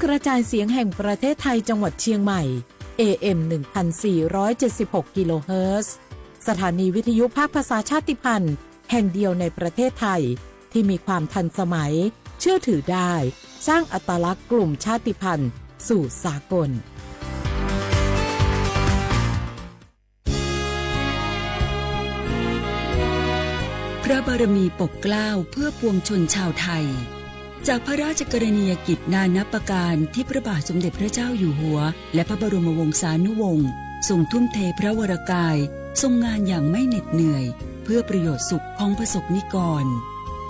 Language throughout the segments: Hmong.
กระจายเสียงแห่งประเทศไทยจังหวัดเชียงใหม่ เอ เอ็ม หนึ่งพันสี่ร้อยเจ็ดสิบหก กิโลเฮิรตซ์ สถานีวิทยุภาคภาษาชาติพันธุ์แห่งเดียวในประเทศไทย ที่มีความทันสมัย เชื่อถือได้ สร้างอัตลักษณ์กลุ่มชาติพันธุ์สู่สากล พระบารมีปกเกล้าเพื่อปวงชนชาวไทย จากพระราชกรณียกิจนานับประการที่พระบาทสมเด็จพระเจ้าอยู่หัว และพระบรมวงศานุวงศ์ทรงทุ่มเทพระวรกาย ทรงงานอย่างไม่เหน็ดเหนื่อย เพื่อประโยชน์สุขของประสบนิกร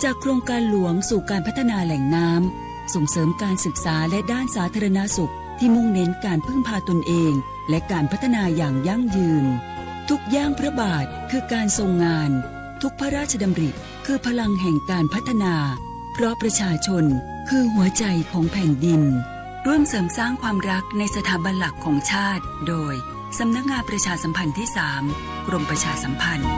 จากโครงการหลวงสู่การพัฒนาแหล่งน้ำ ส่งเสริมการศึกษาและด้านสาธารณสุขที่มุ่งเน้นการพึ่งพาตนเอง และการพัฒนาอย่างยั่งยืน ทุกย่างพระบาทคือการทรงงาน ทุกพระราชดำริคือพลังแห่งการพัฒนา เพราะประชาชนคือหัวใจของแผ่นดิน ร่วมเสริมสร้างความรักในสถาบันหลักของชาติ โดย สำนักงานประชาสัมพันธ์ที่สาม กรมประชาสัมพันธ์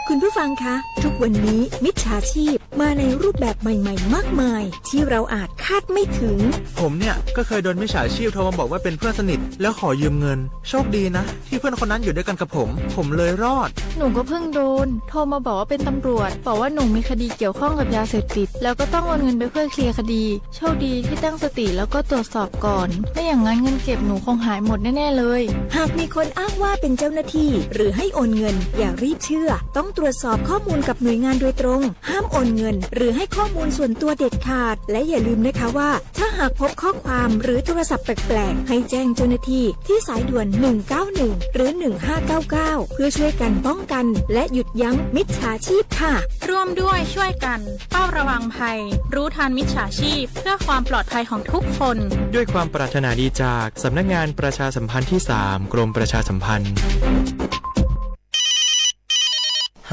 คุณผู้ฟังคะ ทุกวันนี้มิจฉาชีพมาในรูปแบบใหม่ๆ มากมาย ที่เราอาจคาดไม่ถึง ผมเนี่ยก็เคยโดนมิจฉาชีพโทรมาบอกว่าเป็นเพื่อนสนิทแล้วขอยืมเงิน โชคดีนะที่เพื่อนคนนั้นอยู่ด้วยกันกับผม ผมเลยรอด หนูก็เพิ่งโดน โทรมาบอกว่าเป็นตำรวจ บอกว่าหนูมีคดีเกี่ยวข้องกับยาเสพติด แล้วก็ต้องโอนเงินไปเพื่อเคลียร์คดี โชคดีที่ตั้งสติแล้วก็ตรวจสอบก่อน ไม่อย่างนั้นเงินเก็บหนูคงหายหมดแน่ๆเลย หากมีคนอ้างว่าเป็นเจ้าหน้าที่ หรือให้โอนเงิน อย่ารีบเชื่อ ต้องตรวจสอบข้อมูลกับหน่วยงานโดยตรง ห้ามโอนเงิน หรือให้ข้อมูลส่วนตัวเด็ดขาด และอย่าลืมนะคะว่า ถ้าหากพบข้อความหรือโทรศัพท์แปลกๆ ให้แจ้งเจ้าหน้าที่ที่สายด่วน หนึ่งเก้าหนึ่ง หรือ หนึ่งห้าเก้าเก้า เพื่อช่วยกันป้องกัน และหยุดยั้งมิจฉาชีพค่ะ ร่วมด้วยช่วยกัน เฝ้าระวังภัย รู้ทันมิจฉาชีพ เพื่อความปลอดภัยของทุกคน ด้วยความปรารถนาดีจากสำนักงานประชาสัมพันธ์ที่สาม กรมประชาสัมพันธ์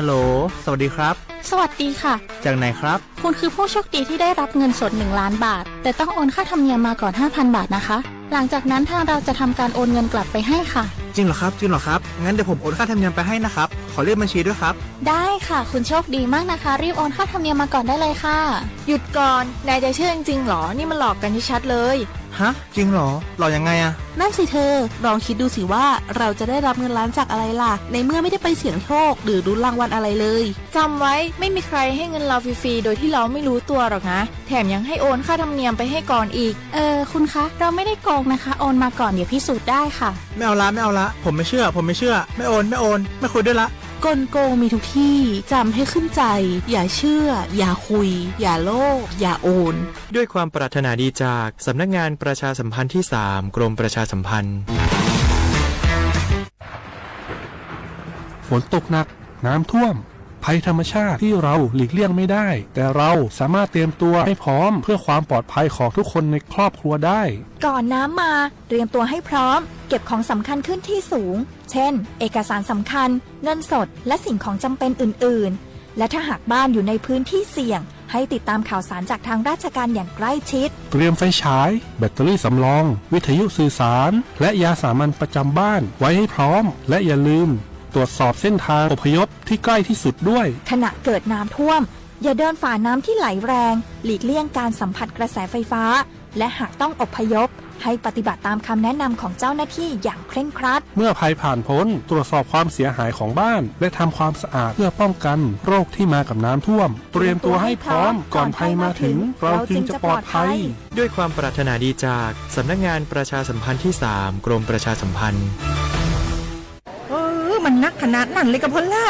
ฮัลโหล สวัสดีครับ สวัสดีค่ะ จากไหนครับ คุณคือผู้โชคดีที่ได้รับเงินสด หนึ่งล้านบาท แต่ต้องโอนค่าธรรมเนียมมาก่อน ห้าพันบาทนะคะ หลังจากนั้นทางเราจะทำการโอนเงินกลับไปให้ค่ะ จริงเหรอครับ จริงเหรอครับ งั้นเดี๋ยวผมโอนค่าธรรมเนียมไปให้นะครับ ขอเลขบัญชีด้วยครับ ได้ค่ะ คุณโชคดีมากนะคะ รีบโอนค่าธรรมเนียมมาก่อนได้เลยค่ะ หยุดก่อน นายจะเชื่อจริงๆหรอ นี่มันหลอกกันชัดๆเลย ฮะ จริงเหรอ หลอกยังไงอะ นั่นสิเธอ ลองคิดดูสิว่าเราจะได้รับเงินล้านจากอะไรล่ะ ในเมื่อไม่ได้ไปเสี่ยงโชค หรือลุ้นรางวัลอะไรเลย จำไว้ ไม่มีใครให้เงินเราฟรีๆ โดยที่เราไม่รู้ตัวหรอกนะ แถมยังให้โอนค่าธรรมเนียมไปให้ก่อนอีก เออ คุณคะ เราไม่ได้โกงนะคะ โอนมาก่อน เดี๋ยวพิสูจน์ได้ค่ะ ไม่เอาละ ไม่เอาละ ผมไม่เชื่อ ผมไม่เชื่อ ไม่โอน ไม่โอน ไม่คุยด้วยละ กลโกงมีทุกที่ จำให้ขึ้นใจ อย่าเชื่อ อย่าคุย อย่าโลภ อย่าโอน ด้วยความปรารถนาดีจากสำนักงานประชาสัมพันธ์ที่สาม กรมประชาสัมพันธ์ ฝนตกหนัก น้ำท่วม ภัยธรรมชาติที่เราหลีกเลี่ยงไม่ได้ แต่เราสามารถเตรียมตัวให้พร้อมเพื่อความปลอดภัยของทุกคนในครอบครัวได้ ก่อนน้ำมา เตรียมตัวให้พร้อม เก็บของสำคัญขึ้นที่สูง เช่น เอกสารสำคัญ เงินสด และสิ่งของจำเป็นอื่นๆ และถ้าหากบ้านอยู่ในพื้นที่เสี่ยง ให้ติดตามข่าวสารจากทางราชการอย่างใกล้ชิด เตรียมไฟฉาย แบตเตอรี่สำรอง วิทยุสื่อสาร และยาสามัญประจำบ้านไว้ให้พร้อม และอย่าลืม ตรวจสอบเส้นทางอพยพที่ใกล้ที่สุดด้วย ขณะเกิดน้ำท่วม อย่าเดินฝ่าน้ำที่ไหลแรง หลีกเลี่ยงการสัมผัสกระแสไฟฟ้า และหากต้องอพยพ ให้ปฏิบัติตามคำแนะนำของเจ้าหน้าที่อย่างเคร่งครัด เมื่อภัยผ่านพ้น ตรวจสอบความเสียหายของบ้าน และทำความสะอาดเพื่อป้องกันโรคที่มากับน้ำท่วม เตรียมตัวให้พร้อมก่อนภัยมาถึง เราจึงจะปลอดภัย ด้วยความปรารถนาดีจากสำนักงานประชาสัมพันธ์ที่สาม กรมประชาสัมพันธ์ เออ มันนักขนาดนั้นเลยกะพอลล่า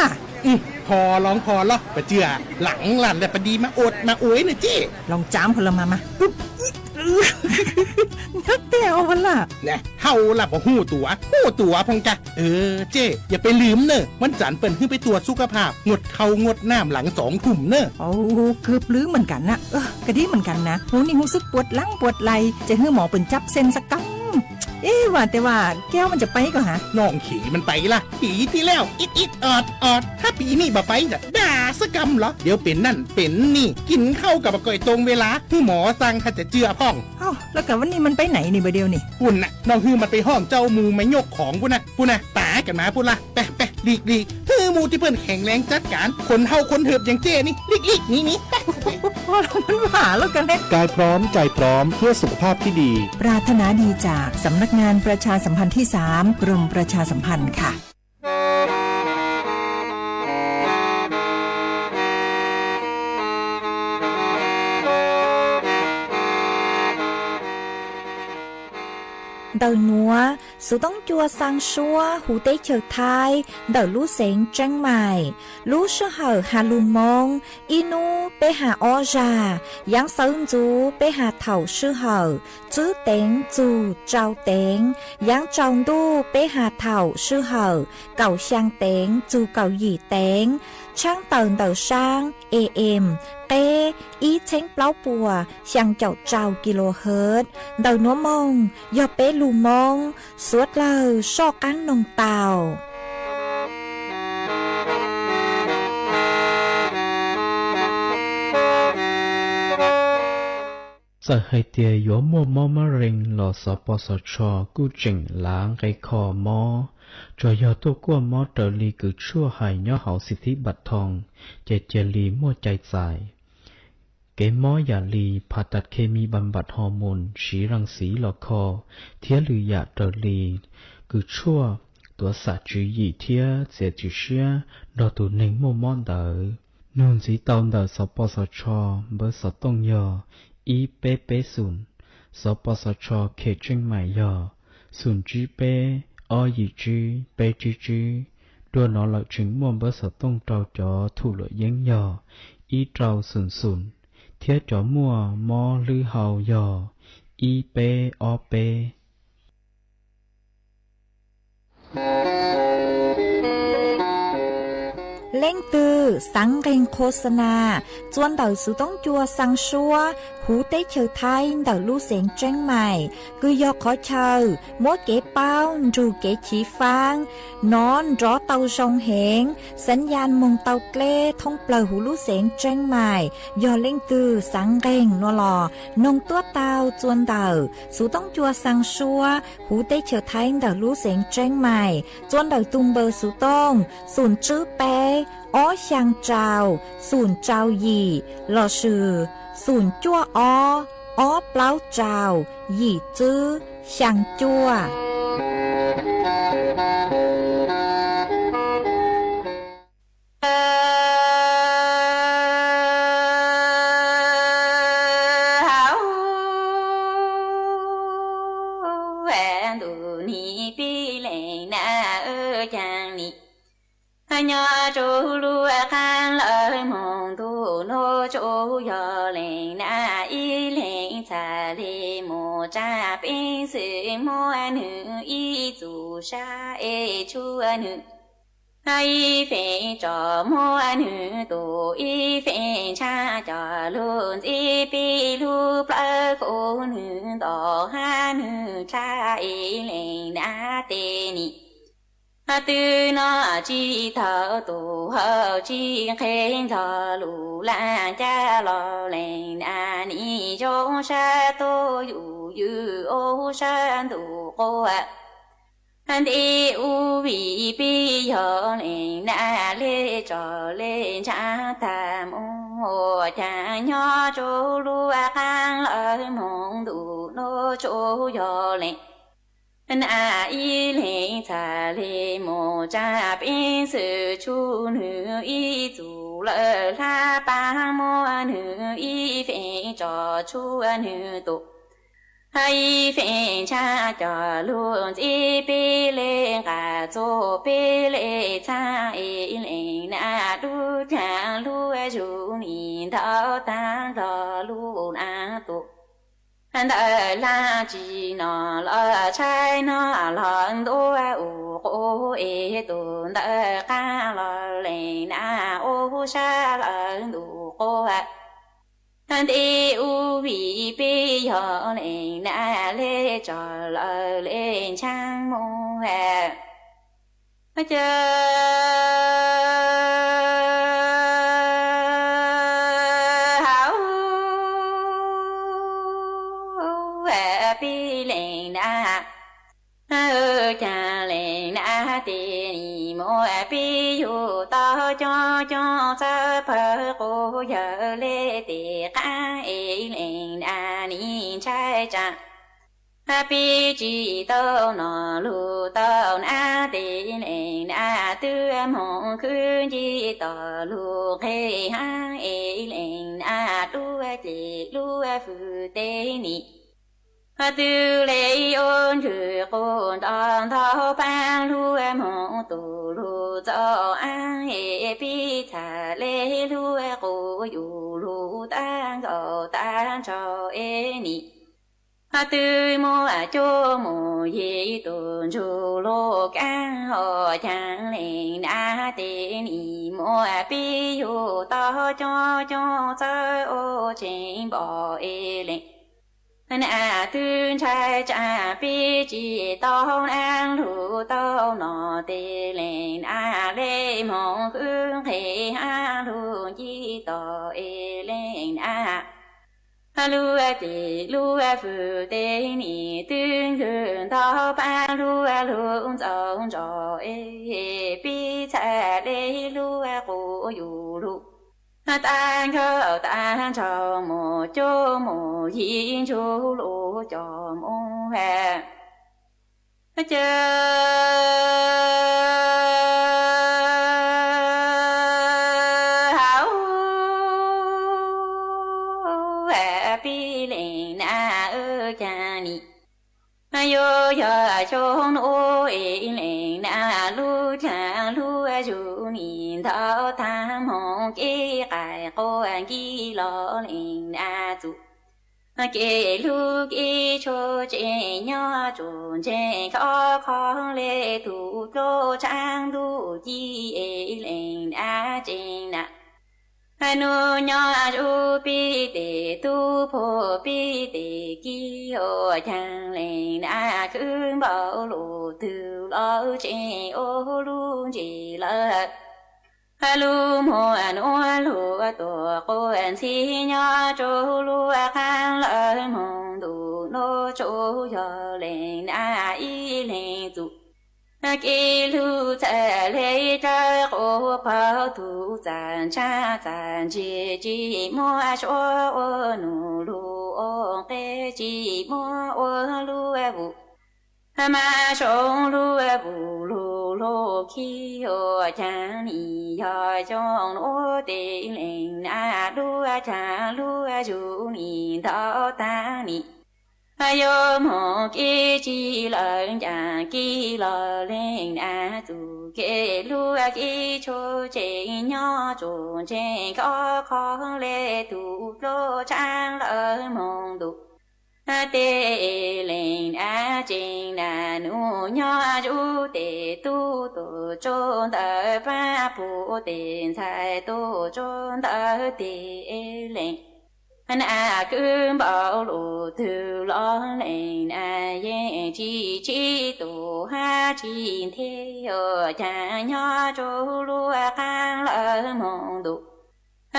อืม พอลองพอลอปะเจือ หลังหลั่นแต่ปะดีมาอวดมาอวยนะเจ้ ลองจามพอลมามา อึ๊บ นักแต่เอาพอลล่า แหละ เฮาล่ะบ่ฮู้ตั๋ว ฮู้ตั๋วพองกะ เออ เจ้ อย่าไปลืมเน่อ วันจันทร์เปิ้นหื้อไปตรวจสุขภาพ งดข้าวงดน้ำหลังสองทุ่มเน่อ โอ้ เกือบลืมเหมือนกันนะ เออ กะดีเหมือนกันนะ ฮู้นี่ฮู้สึกปวดหลังปวดไหล่ จะหื้อหมอเปิ้นจับเส้นสักกำ เอ๊ะ ว่าแต่ว่าแก้วมันจะไปก่อฮะ น้องเขยมันไปล่ะ ปีตี้แล้ว อิดอิดออดออด ถ้าปีนี้บ่ไปจะด่าสักกำเหรอ เดี๋ยวเป็นนั่นเป็นนี่ กินข้าวกับบ่ก่อยตรงเวลา หื้อหมอสั่งถ้าจะเจือพ่อง เอ้า แล้วกะวันนี้มันไปไหนนี่บ่าเดียวนี่ ปุ้นน่ะ น้องหื้อมันไปห้องเจ้าหมู่มายกของปุ้นน่ะ ปุ้นน่ะ ป๋า กันมาพูดละ ไปไปหลีกหลีก เฮ้ย หมู่ที่เปิ้นแข็งแรงจัดการ คนเฮาคนเหิบอย่างเจ้นี่ หลีกหลีกหนีหนี ไป พร้อม ใจพร้อม เพื่อสุขภาพที่ดี ปรารถนาดีจากสำนักงานประชาสัมพันธ์ที่สาม กรมประชาสัมพันธ์ค่ะ Ntawm nuav, Xov Tooj Cua Xaa Suab huv teb chaws Thaib ntawm lub xeev Tseeb Maim. Lub sij hawm has lug Moob, ib nub peb has ob zag, yaav xawv ntxuv peb has thaum sij hawm tswb teev txug tsau teev, yaav tsaus ntuj peb has thaum sij hawm kaum xyaa teev txug kaum yim teev. Tshaab tawm ntawm saab A M qeb ib txheeb plaub puas xyaa caum rau kilohertz. Ntawm nuav moog yog peb lug Moob, suav dlawg soj qaab noog tau. Txawm hais tias yuav muaj mob mab rees los Xov Pos Xov Tsho kuj tseem lav nqe kho mob, tsuas yog tuaj kuaj mob raws li kws tshuaj hais nyob hauv xim thib npam thoo ces cia li muaj cai txais. Kev mob yam li phas tas khes mis npam npam hos moos siv ras xiv los kho, thiab lwm yam raws li kws tshuaj tuav xam tswv yim thiab txiav txim siab nrog tus neeg muaj mob ntawd. Nug ntxiv tau ntawm Xov Pos Xov Tsho npawb xov tooj yog ib peb peb xoom, Xov Pos Xov Tsho khes Tseeb Maim yog xoom tsib peb ob yim tsib peb tsib tsib. Dua no lawm tseem muaj npawb xov tooj rau cov thum luam yeeb yog ib rau xoom xoom, thiab cov muaj mob hlwb hau yog ib peb ob peb. Leej twg xaav nqeeg qhua xa nas txua ntawm Xov Tooj Cua Xaa Suab huv teb chaws Thaib ntawm lub xeev Tseeb Maim, kws yog qhov chaw muab kev paub nrug kev chiv faab nov nrov tau zoo heev, xaav yaj moog tau dleb thoob plawg huv lub xeev Tseeb Maim. Yog leej twg xaav nqeeg nuav los noog tuab tau txua ntawm Xov Tooj Cua Xaa Suab huv teb chaws Thaib ntawm lub xeev Tseeb Maim, txua ntawm tug npawb xov tooj xoom tsib peb ob xyaa rau xoom rau yim lossis xoom cuaj ob ob plaub rau yim tsib xyaa cuaj. Ntuj nim pib lees na, caag nim nyob rua lub qaab lawv moog ntuj nuav tsuas yog lees na, ib leeg txhaj le mus tsaa peev xwm muab nwg ib txug sab es tshuav nwg ib feem tso, muab nwg tus ib feem ntshaab coj lug ntxiv peb lub plawv kub, nwg nto hab nwg dlha ib leeg na tes nim twb noj tsi tau tus hauv tsi nqhe nrog lug laaj caj los lees na, nim zoo sab tuab yus ywm ub sab ntuj quas ntej ub vim peb yog lees na, le tso le ntshaab tag mus ua caag nyob rua lub qaab lawv moog ntuj nuav tsuas yog lees na, ib leeg txhaj le mus tsaa peev xwm tshuav nwg ib txug lawm, hlab paab muab nwg ib feem tso tshuav nwg tus ib feem ntshaab coj lug ntxiv peb le nqaj txug peb le txhaab ib leeg na, dub caag lub zug nim ntau taag nrog lub na tus ntawm laaj tsi noj los tshaib noj los ntuav ua quv es tus ntawm qaab los lees na, ub sab lawv ntuj quas ntej ub vim peb yog lees na, le tso lawm le ntshaab mus ha. Caag hauv peb lees na, Caag leej nab tes nim muab peb yug tau coob coob txawb pawg quas yawg le tes qaab es leej nab nim ntshai tsaa. Peb tsi tau noj lug tau nab tes leej nab twb moog khwb nce tom lug nqeg hab es leej nab lub ceg lub fwj teb nim twb le ua ntwg quas nto ntau paab lug moog tus lug txaus aab es peb txhaj le lug quas yug lug taag nkaus taag nrho es nim twb muaj cuab muaj yig tug ntsuj lug kaab os. Caag leej nab tes nim muab peb yug tau coob coob txawb ua tseeb npaum es leej nab twb ntshai tsaa peb tsi tau nab lug tau noj tes leej nab le moog khwb nqeg hab lug nce tom es leej nab lub ceg lub fwj teb nim twb nkaus ntau paab lug lug ntxaus ntso es peb txhaj le lug quas yug lug taag nkaus taag nrho muaj cuab muaj yig ntsuj lug coj moog caw hauv peb leej nab caag nim yuav yog xyoo nuav es leej nab lub caag lub zug nim ntau taag moog kev qaij quas nkiv los leej nab txuj kev lug kev tshua tseem nyob tsuas ntseeg khov kho le tug dlua tshaab ntuj ci es leej nab tseem nab nub nyob zuj peb tes tub puag peb tes kiv ua caag leej nab khwb npaum lug twg los tseem ua lub ntsej lawm lub muag nuav lug tuaj quas ntxhib nyob rua lub qaab lawv moog ntuj nuav tsuas yog leej nab ib leeg txuj kev lug txhaj le dlawb quas paug tug txaj ntsab txaj ntsig tsi muaj suav ua num lug ua nqe tsi muaj ua lub vuj mas zoo lub vuj lug lug khib ua caag nim yog xyoo nuav tes leej nab lub caag lub zug nim ntau taag nim yuav moog kev tsi lawm ncaam kev los leej nab txuj kev lug kev tshua tseem nyob tsuas ntseeg khov kho le tug dlua tshaab lawv moog ntuj tes leej nab tseem nab nub nyob zuj tes tub tuaj tsuas ntawm paab puag tes ntxhais tuaj tsuas ntawm tes leej nab khwb npaum lug twg los leej nab yeej tsi tsib tug hab tsi nthe ua caag nyob rua lub qaab lawv moog ntuj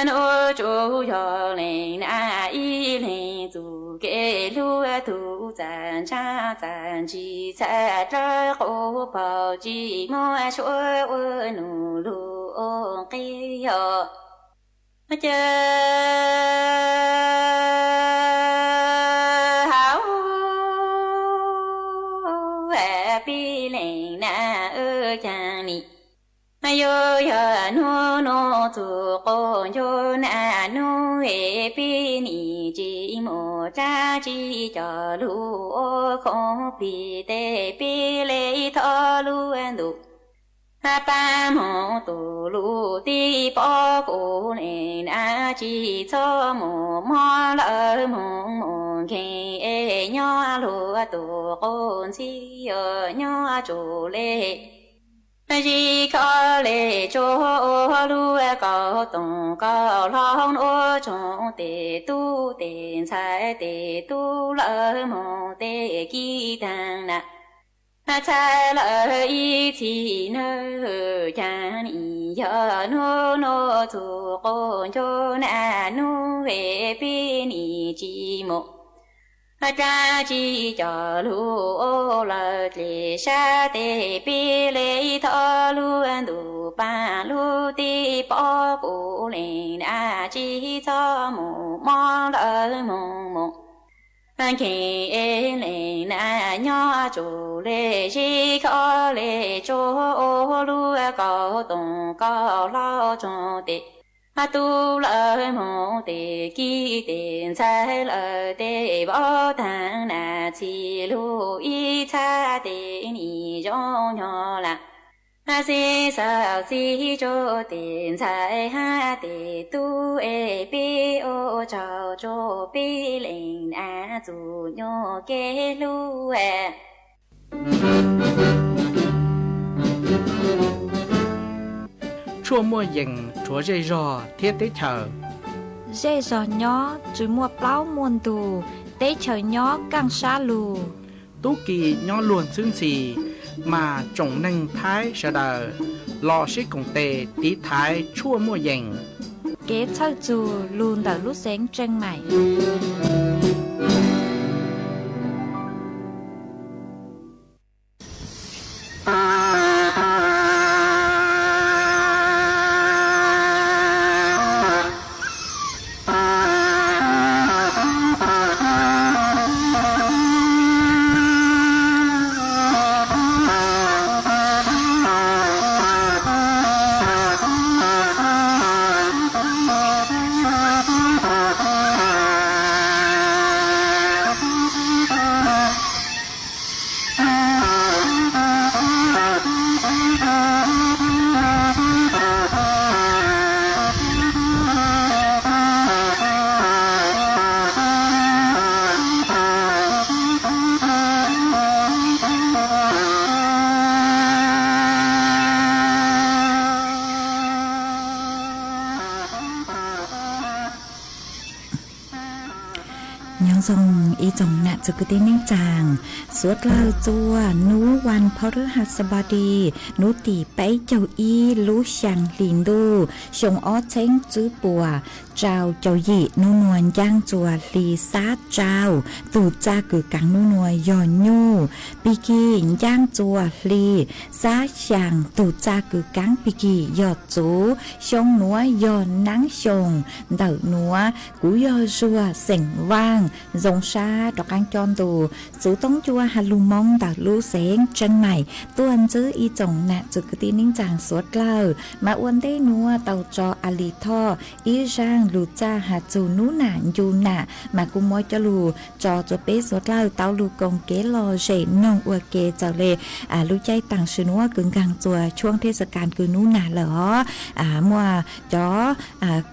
nuav tsuas yog leej nab ib leeg txuj kev lug tug txaj ntsab txaj ntsig txhaj dlawb quas paug tsi muaj suav ua num lug ua nqe yog caw hauv peb leej nab caag nim yuav yog nub nuav txug quas ncuj nab nub es peb nim tsi muaj dlaab tsi coj lug ua khoom plig tes peb le thov lub ntuj paab moog tug lug tij pov kuv leej nab tsi txhob moog mob lawv moog moog nkeeg es nyob luag tug quas ntxhib yuav nyob tsuas le zig koj le tsuag ua lub kaum toom kaum hlob nuav tsoom tes tub tes ntxhais tes tub lawv moog tes kiv taag nab txhaj lawm ib txhis nawb. Caag nim yog nub nuav txug quas ncuj nab nub es peb nim tsi muaj Dab tsi cov lug lawm dlej sab tes peb le thov lug ntuj paab lug tij pov kuv leej nam tsi txhob moog mob lawm moog moog. Nkeeg es leej nam nyob tsuj le zeb khov le tsuag ua lub kaum toom kaum hlau tsoog tes tub lawm moog tes kib tes ntxhais lawm tes vauv taag nam txhij lug ib txhab tes nim zoo nyog lam xib xav xib tsuag tes ntxhais hab tes tub es peb ua tsaug tsuag peb leej nam txuj nyuas kev hlub. Tshuaj muaj yees rhuav zej zog thiab teb chaws. Zej zog nyob tsi muaj plaub muaj ntug, teb chaws nyob kaaj sab lug. Tub ki nyob luag ntxhwb ntxhi, mas tsoom neeg Thaib sawv daws los sib koom tes tiv thaiv tshuaj muaj yees. Kev txhawj txug lug ntawm lub xeev Tseej Maim. Nyob zoo ib tsoom nam txiv kwv tij neej tsaa, suav dlawg txua nub vas phau rwb has xab npab di, nub tim peb caug ib lub xyaa hli ntuj xyoo ob txheeb tswb puas rau caum yim, nub nuav ncaaj txuas hli xab rau tug txaj kws kaav nub nuav yog nyuj, pig kig ncaaj txuas hli xab xyaa tug txaj kws kaav pig kig yog txuv, xyoo nuav yog naab xyoo ntawm nuav. Kuv yog Zuag xeem Vaaj, zoo sab rov qaab coj ntu xuv toob cua has lug Moob ntawm lub xeev Tseeb Maim tuaj ntsib ib tsoom nam txiv kwv tij neej tsaa suav dlawg. Mas ua ntej nuav tau tso a li thoj ib zaaj lug txaj has txug nub nam ncu nam, mas kuv muab coj lug tso rua peb suav dlawg tau lug koom kev lom zem noog ua ke txawm le lub caij taam sim nuav kws nkaag txuas tshuaj thej xas kas kws nub nam lawm os. Muaj cov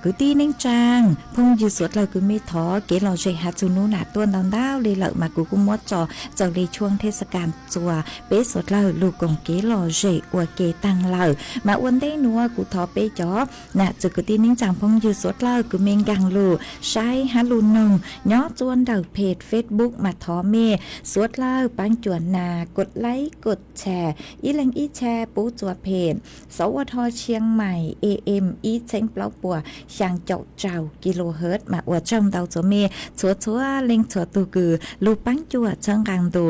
kwv tij neej tsaa phooj ywg suav dlawg kws mej thov kev lom zem has txug nub nam tuaj ntau ntau le lawm, mas kuv kuj muab tso txawm le tshuaj thej xas kas txuas peb suav dlawg lug koom kev lom zem ua ke taag lawm. Mas ua ntej nuav kuv thov peb cov nam txiv kwv tij neej tsaa phooj ywg suav dlawg kws mej nkaag lug saib hab lug noog nyob txua ntawm peg Facebook, mas thov mej suav dlawg paab cuam nas kod laib kod tshare, ib leeg ib tshare pub txua peg Sov Ua Dho Tshiab Maim A M ib txheeb plaub puas xyaa caum rau kilohertz, mas ua tsaug ntau txua mej txhua txhua leej txhua tug kws lug paab cuam txhawb nqaa ntu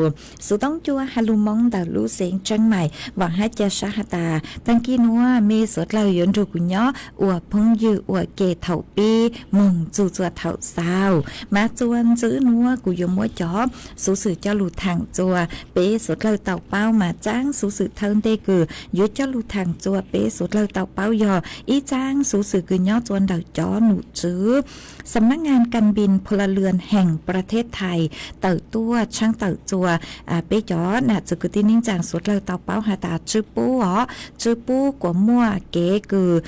xuv toob cua has lug Moob ntawm lub xeev Tseeb Maim. Vaam hab ca sab has tas taag kis nuav mej suav dlawg yuav nrug kuv nyob ua phooj ywg ua ke thaum pib moog txug txua thaum xaus. Mas txua ntxiv nuav kuv yuav muab cov xuv xwm coj lug thaam txua peb suav dlawg tau paub. Mas txaab xuv xwm thawj ntej kws yuav coj lug thaam txua peb suav dlawg tau paub yog ib txaab xuv xwm kws nyob txua ntawm cov nom tswv สำนักงานการบินพลเรือนแห่งประเทศไทย tawm tuaj tshaaj tawm txua peb cov nam txiv kwv tij neej tsaa suav dlawg tau paub has tas tsw pub os, tsw pub kuas muaj kev kws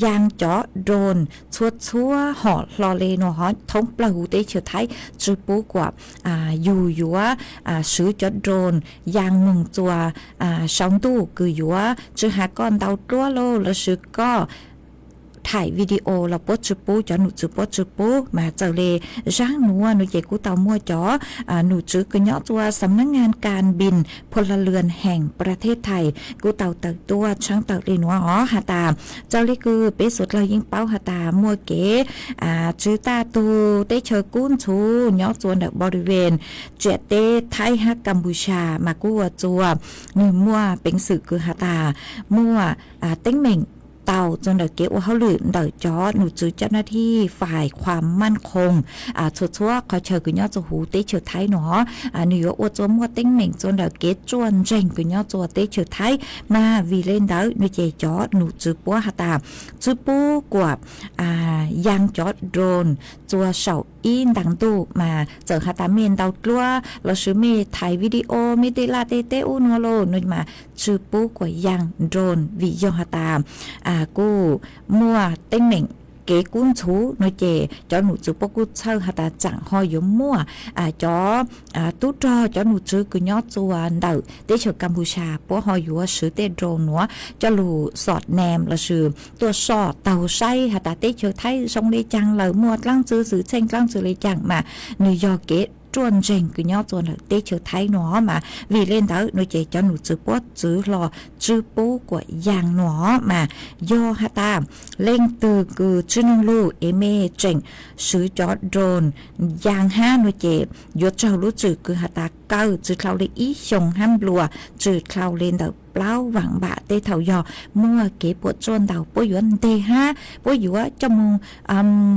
yaa cov drone txhua txhua hom hlo le nuav hov thoob plawg huv teb chaws Thaib, tsw pub kuas yug yuav swv cov drone yaa moog txua sau ntuj kws yuav tsw has koj ntau dluab lauj lossis koj thaim video los puab tsw pub, cov num tswv puab tsw pub. Mas txawm le zaaj nuav nua ces kuj tau muaj cov num tswv kws nyob tsua xam nab ngan kas npis phua la lwm heem pra thej thaim kuj tau tawm tuaj tshaab tawm le nuav os has tas, txawm le kws peb suav dlawg yeej paub has tas muaj kev tsw taj tug teb chaws kub ntxhuv nyob tsua ntawm boriven tsiam teb thaib hab Kapucia mas kuj ua tsua nwg muaj peev xwm kws has tas muaj teeb meem tau tsua ntawm kev ua hauj lwm ntawm cov num tswv caj nab thij fais khuam maj khoom txhua txhua qhov chaw kws nyob tsua huv teb chaws thaib nuav. Nwg yuav ua tsua muaj teeb meem tsua ntawm kev tsuaj ntseeg kws nyob tsua teb chaws thaib. Mas vim le ntawd nua ces cov num tswv puab has tas tsw pub kuam yaa cov drone tsua saum ib ntaag ntuj mas txawm has tas mej ntaus dluab lossis mej thaim video mej tej laj tej teb ub nua lug nua mas tsw pub kuam yaa drone vim yog has tas kuj muaj teeb meem kev kub ntxhuv nua ces cov num tswv puab kuj txhawj has tas tsaam ho yuav muaj cov tub rog cov num tswv kws nyob tsua ntawm teb chaws Kapucia puab ho yuav swv tej drone nuav coj lug xom nees lossis tuaj soj taug saib has tas teb chaws thaib zoo le caag lawm, muaj dlaab tsi xwm txheej dlaab tsi le caag mas nwg yog kev tsuaj ntseeg kws nyob tsua ntawm teb chaws thaib nua. Mas vim le ntawd nua ces cov num tswv puab tsw hlo tsw pub kuam yaa nua mas yog has tas leej twg kws tsi noog lug es mej tseem swv cov drone yaa hab nua ces yuav raug lub tswm kws has tas kaw tsw dlhau le ib xyoos hab nplua tsw dlhau le ntawm plaub vaam npam tej thaum yog muaj kev puam tsuaj ntau puab yuav nteg hab puab yuav coj moog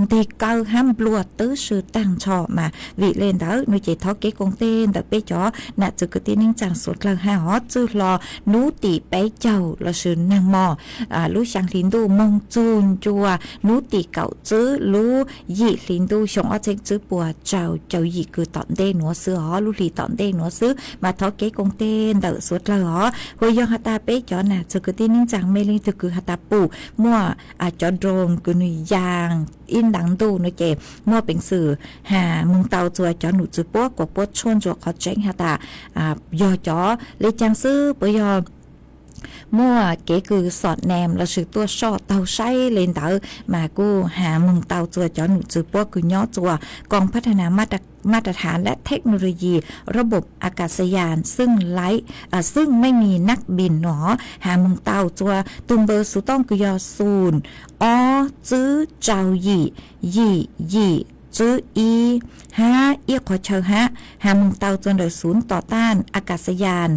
nteg kaw hab nplua twb swb taag nrho. Mas vim le ntawd nua ces thov kev koom tes ntawm peb cov nam txwv kwv tij neej tsaa suav dlawg hab hov tsw hlo nub tim peb caug lossis nag mo lub xyaa hli ntuj moog tsug ncua nub tim kaum tswb lub yim hli ntuj xyoo ob txheeb tswb puas rau caum yim kws tom ntej nuav xwb os, lub hli tom ntej nuav xwb. Mas thov kev koom tes ntawm suav dlawg os. Ua yog has tas peb cov nam txwv kwv tij neej tsaa mej leej twg kws has tas pum muaj cov drone kws nwg yaa ib ntaag ntuj nua ces muaj peev xwm has moog tau tsua cov num tswv puab kuas puab tshuaj ntsuam qhov tseeb has tas yog cov le caag xwb puas yog muaj kev kws xom nees lossis tuaj soj taug saib le ntawd mas kuj has moog tau tsua cov num tswv puab kws nyob tsua Kong Phatana Maj Ra Tha lab Thej Nau Loo Yi Rab Npoom Aka Xa Yas Xwj Laiv Xwj Mej Mis Nab Npis nua has moog tau tsua tug npawb xuv tooj kws yog xum ob tswb rau yim yim yim tswb ib hab ib qhov chaw hab has moog tau tsua ntawm xuv tom taj Aka Xa Yas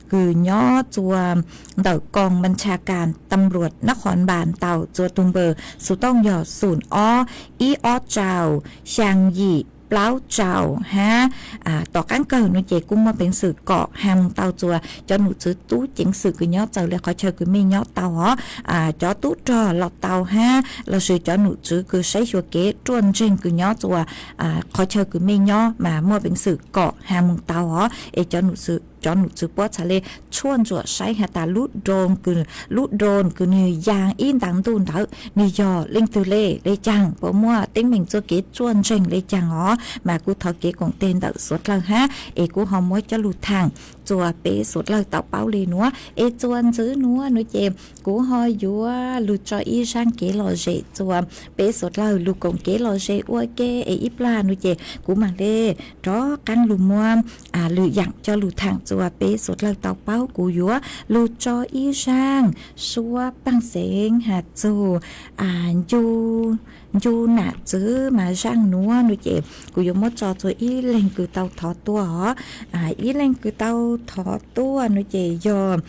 kws nyob tsua ntawm Kong Npas Ntsha Kas Tam Npluam Nab Qhov Npas tau tsua tug npawb xuv tooj yog xum ob ib ob rau xyaa yim plaub rau hab tom qaab kawg nua ces kuj muaj peev xwm kom has moog tau tsua cov num tswv tub ceev xwm kws nyob txawv le qhov chaw kws mej nyob tau os, cov tub rog los tau hab lossis cov num tswv kws saib xyuas kev ruaj nreeg kws nyob tsua qhov chaw kws mej nyob mas muaj peev xwm kom has moog tau os es cov num tswv puab txhad le tshuaj ntsuam saib has tas lub drone kws nwg yaa ib ntaag ntuj ntawd nwg yog leej twg le le caag puas muaj teeb meem txuj kev ruaj nreeg le caag os. Mas kuj thov kev koom tes ntawm suav dlawg hab es kuj ho muab coj lug thaam tsua peb suav dlawg tau paub le nuav es tsua ntxiv nuav nua ces kuv ho yuav lug tso ib zaaj kev lom zem tsua peb suav dlawg lug koom kev lom zem ua ke es ib plag nua ces kuv maam le rov qaab lug muab lwm yaam coj lug thaam tsua peb suav dlawg tau paub. Kuv yuav lug tso ib zaaj suab paaj xeev has txug ncu nam txwv mas zaaj nuav nua ces kuv yuav muab tso tsua ib leeg kws tau thov tuaj os. Ib leeg kws tau thov tuaj nua ces yog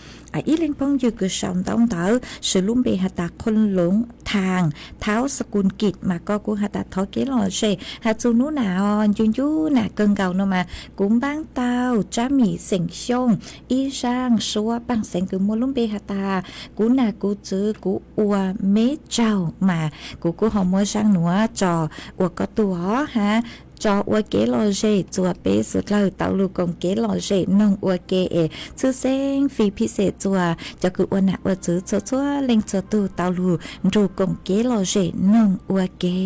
ib leeg phooj ywg kws sau ntaub ntawv swv lub npe has tas Qhooj Loov Thaas Thaub Sakun Kij mas koj kuj has tas thov kev lom zem has txug nub nam os ncu ncu nam kawg nkaus nua mas kuv npaab tau Tsab Mim Xeem Xyooj ib zaaj suab paaj xeev kws muaj lub npe has tas kuv nam kuv txwv kuv ua meb tsaug mas kuv kuj ho muab zaaj nuav tso ua koj tug os hab tso ua kev lom zem tsua peb suav dlawg tau lug koom kev lom zem noog ua ke es tshwj xeeb fij phij xem tsua cov kws ua nam ua txwv txhua txhua leej txhua tug tau lug nrug koom kev lom zem noog ua ke.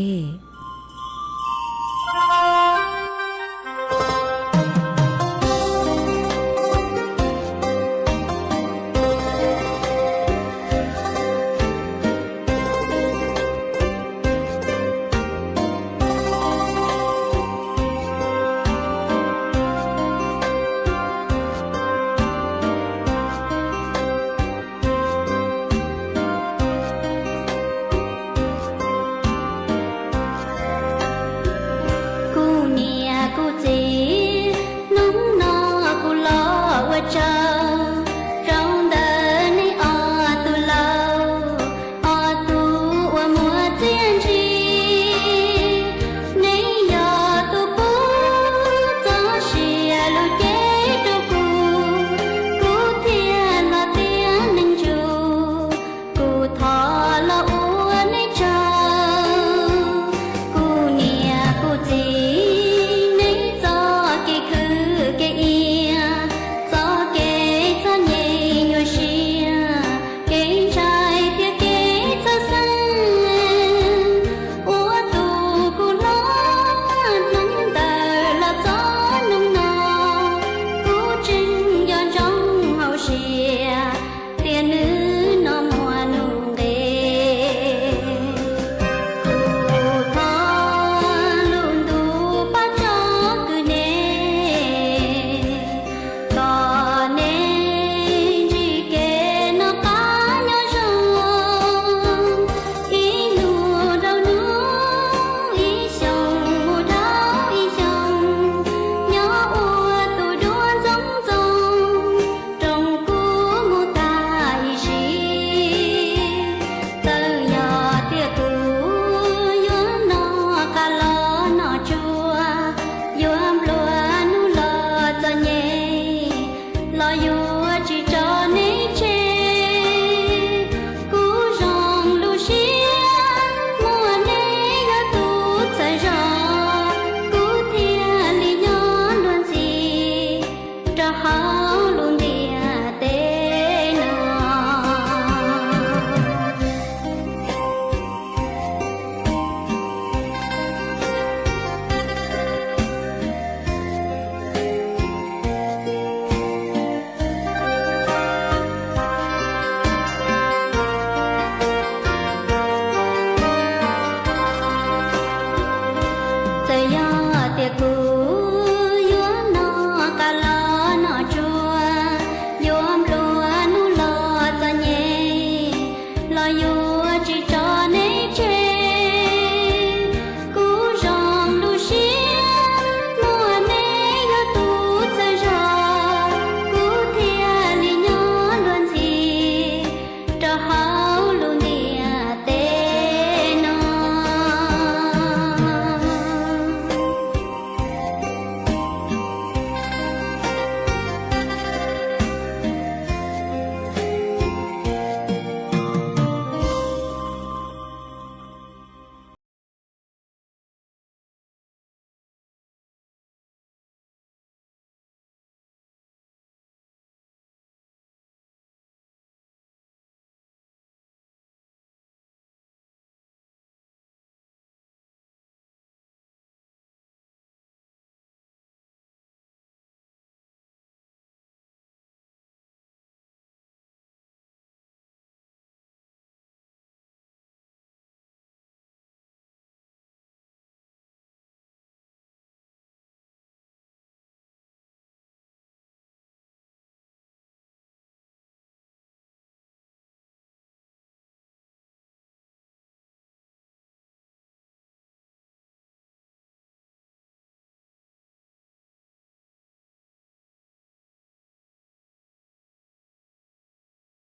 Tias kuv yuav noj qab los noj tsuag, yuav nplua nuj los txom nyem, los yuav tsis tso neb tseg. Kuv zoo lub siab muaj neb yog tus txhawb zog, kuv thiaj li nyob luag ntxhi rau hauv lub ntiaj teb no.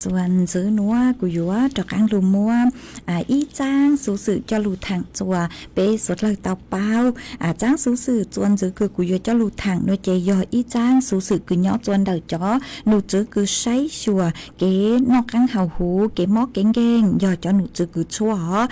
Txuas ntxiv nuav kuv yuav rov qaab lug muab ib tsaab xuv xwm coj lug thaam txuas peb suav dlawg tau paub. Tsaab xuv xwm txuas ntxiv kws kuv yuav coj lug thaam nuav ces yog ib tsaab xuv xwm kws nyob txuas ntawm cov num tswv kws saib xyuas kev noj qaab haus huv, kev mob kev nkeeg, yog cov num tswv kws tshuaj os.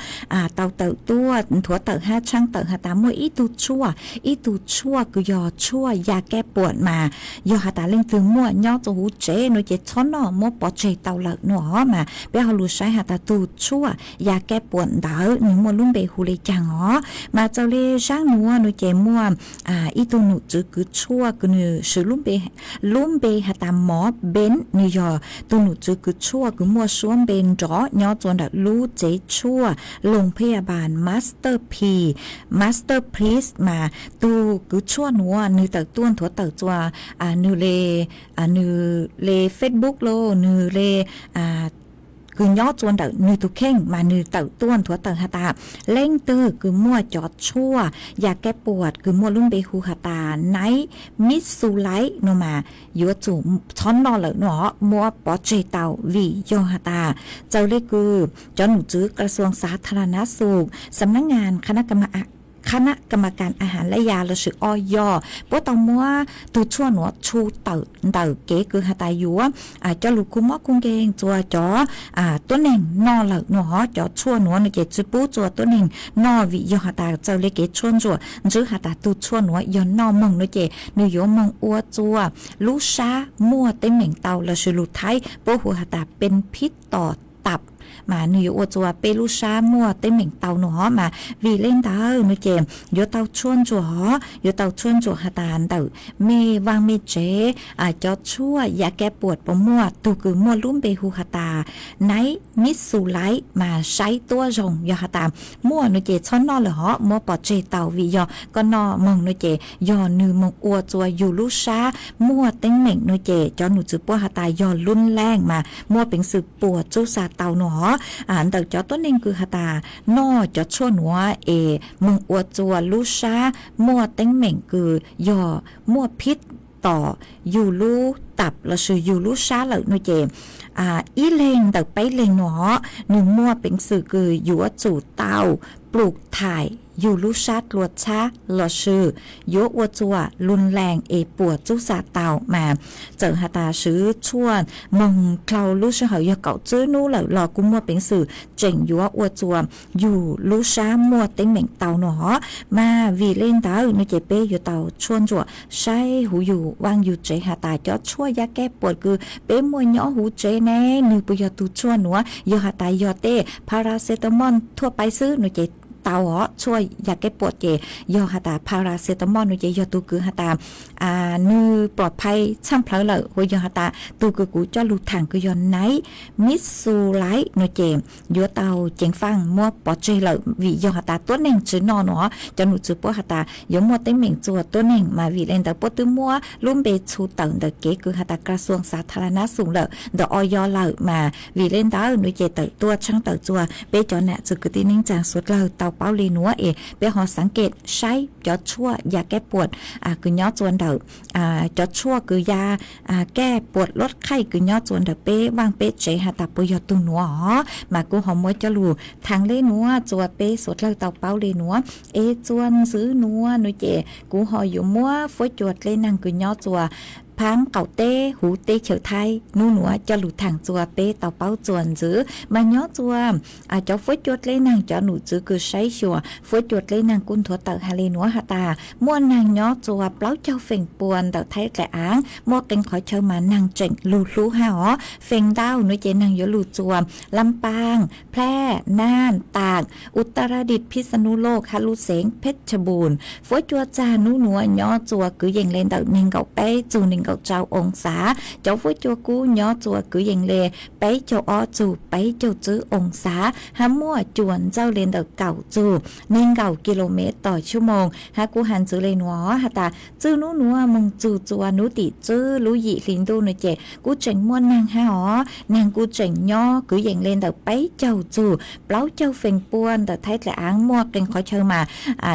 Tau tawm tuaj nthuav tawm hab tshaab tawm has tas muaj ib tug tshuaj, ib tug tshuaj kws yog tshuaj ya kab puam mas yog has tas leej twg muaj nyob txug huv tsev nuav ces txhob noj, muab pov tseg tau lawm nuav os. Mas peb ho lug saib has tas tug tshuaj ya kab puam ntawd nwg muaj lub npe hu le caag os. Mas txawm le zaab nuav nuav ces muaj ib tug num tswv kws tshuaj kws nwg swv lub npe has tas Mov Benv, nwg yog tug num tswv kws tshuaj kws muaj suab npe nrov nyob txuas ntawm lub tsev tshuaj Loos Phab Yaj Npas Master P, Master Place. Mas tug kws tshuaj nuav nwg tawm tuaj nthuav tawm txuas nwg le, nwg le Facebook los nwg le kws nyob txuas ntawm nwg tug kheej mas nwg tawm tuaj nthuav tawm has tas leej twg kws muaj cov tshuaj ya kab puam kws muaj lub npe hu has tas Night Mist Sweet Light nuav mas yuav tsum txhob noj lawm nuav os, muab pov tseg tau vim yog has tas txawm le kws cov num tswv ກະຊວງສາທາລະນະສຸກ, ສຳນັກງານ ຄະນະກຳມະການອາຫານ ແລະ ຢາ ລະເຊີອອຍ puab tau muab tug tshuaj nuav tshu tawm ntawm kev kws has tas yuav coj lug khu mob khu nkeeg txuas cov tuab neeg noj lawm nuav os. Cov tshuaj nuav nuav ces tsi pub txuas tuab neeg noj vim yog has tas txawm le kev tshuaj ntsuam ntswb has tas tug tshuaj nuav yog noj moog nuav ces nwg yuav moog ua txuas lub sab muaj teeb meem tau los sis lug Thaib puab hu has tas ເປັນພິດຕໍ່ຕັບ, mas nwg yuav ua txuas peb lub sab muaj teeb meem tau nuav os. Mas vim le ntawd nuav ces yuav tau tshuaj ntsuam os, yuav tau tshuaj ntsuam has tas ntawm mej vaaj mej tsev cov tshuaj ya kab puam puas muaj, tug kws muaj lub npe hu has tas Night Mist Sweet Light mas saib tuab zoo, yog has tas muaj nuav ces txhob noj lawm hov, muab pov tseg tau vim yog koj noj moog nuav ces yog nwg moog ua txuas yug lub sab muaj teeb meem nuav ces cov num tswv puab has tas yog lub leej mas muaj peev xwm puas tsub xa tau nuav hov. Ntawm cov tuab neeg kws has tas noj cov tshuaj nuav es moog ua txuas lub sab muaj teeb meem kws yog muaj phib tom yug lub tap los sis yug lub sab lawm nuav ces ib leeg ntawm peb leeg nuav hov nwg muaj peev xwm kws yuav tsum tau plum thaim yug lub sab dlua txhab los sis yuav ua txuas lub leej es puas tsub xa tau. Mas txawm has tas swv tshuaj moog dlhau lub sij hawm yog kaum tsib nub lawm los kuj muaj peev xwm tseem yuav ua txuas yug lub sab muaj teeb meem tau nuav hov. Mas vim le ntawd nuav ces peb yuav tau tshuaj ntsuam saib huv yug vaaj yug tsev has tas cov tshuaj ya kab puam kws peb muaj nyob huv tsev ne, nwg puas yog tug tshuaj nuav, yog has tas yog tej paracetamol thuaj pais xwb nuav ces tau os, tshuaj ya keb puam ces yog has tas paracetamol no ces yog tus kws has tas nwg pov phais txhaj plawv lawm, hu yog has tas tus kws kuv coj lug thaam kws yog naiv mib xu laiv no ces yuav tau ceev faaj muab pov tseg lawm vim yog has tas tuab neeg tsi noj no, cov num txwv puab has tas yuav muaj teeb meem txuas tuab neeg mas vim le ntawd puab twb muab lub npe txhu tawm ntawm kev kws has tas kra xuas xav tha la nab xum lawm ntawm o yo lawm mas vim le ntawd no ces tawm tuaj tshaab tawm txuas peb cov nam txwv kwv tij neej tsaa suav dlawg tau paub le nuav es peb ho xaav kem saib cov tshuaj ya keb puam kws nyob txuas ntawm cov tshuaj kws ya keb puam luab qhaij kws nyob txuas ntawm peb vaaj peb tsev has tas puas yog tug nuav os mas kuv ho muab coj lug thaam le nuav txuas peb suav dlawg tau paub le nuav es txuas ntxwv nuav no ces kuv ho yuav muab fuab cua dleb naag kws nyob txuas phaab qaum teb huv teb chaws Thaib nub nuav coj lug thaam txuas peb tau paub txuas ntxwv mas nyob txuas cov fuab cua dleb naag cov num txwv kws saib xyuas fuab cua dleb naag kuj nthuav tawm has le nuav has tas muaj naag nyob txuas plaub caug feem pua ntawm Thaib dlaim aav muaj qee qhov chaw mas naag tseem lug hlub hab os. Feem ntau nuav ces naag yuav lug txuas Lam Paaj, Plaj, Naj, Tam, Utaradit, Phij Xa Nus Loj hab lub xeev Phej Tha Npum. Fuab cua txag nub nuav nyob txuas kwv yees le ntawm neeg nkaum peb txug neeg nkaum rau oo xav. Cov fuab cua kub nyob txuas kwv yees le peb caug ob txug peb caug tswb oo xav hab muaj cua ntxawj le ntawm kaum txug neeg nkaum ki lo mev tom xuab moos hab kuj has ntxwv le nuav has tas txwj nub nuav moog txug txuas nub tim tswb lub yim hli ntuj nuav ces kuj tseem muaj naag hab os. Naag kuj tseem nyob kwv yees le ntawm peb caug txug plaub caug feem pua ntawm Thaib dlaim aav muaj qee qhov chaw mas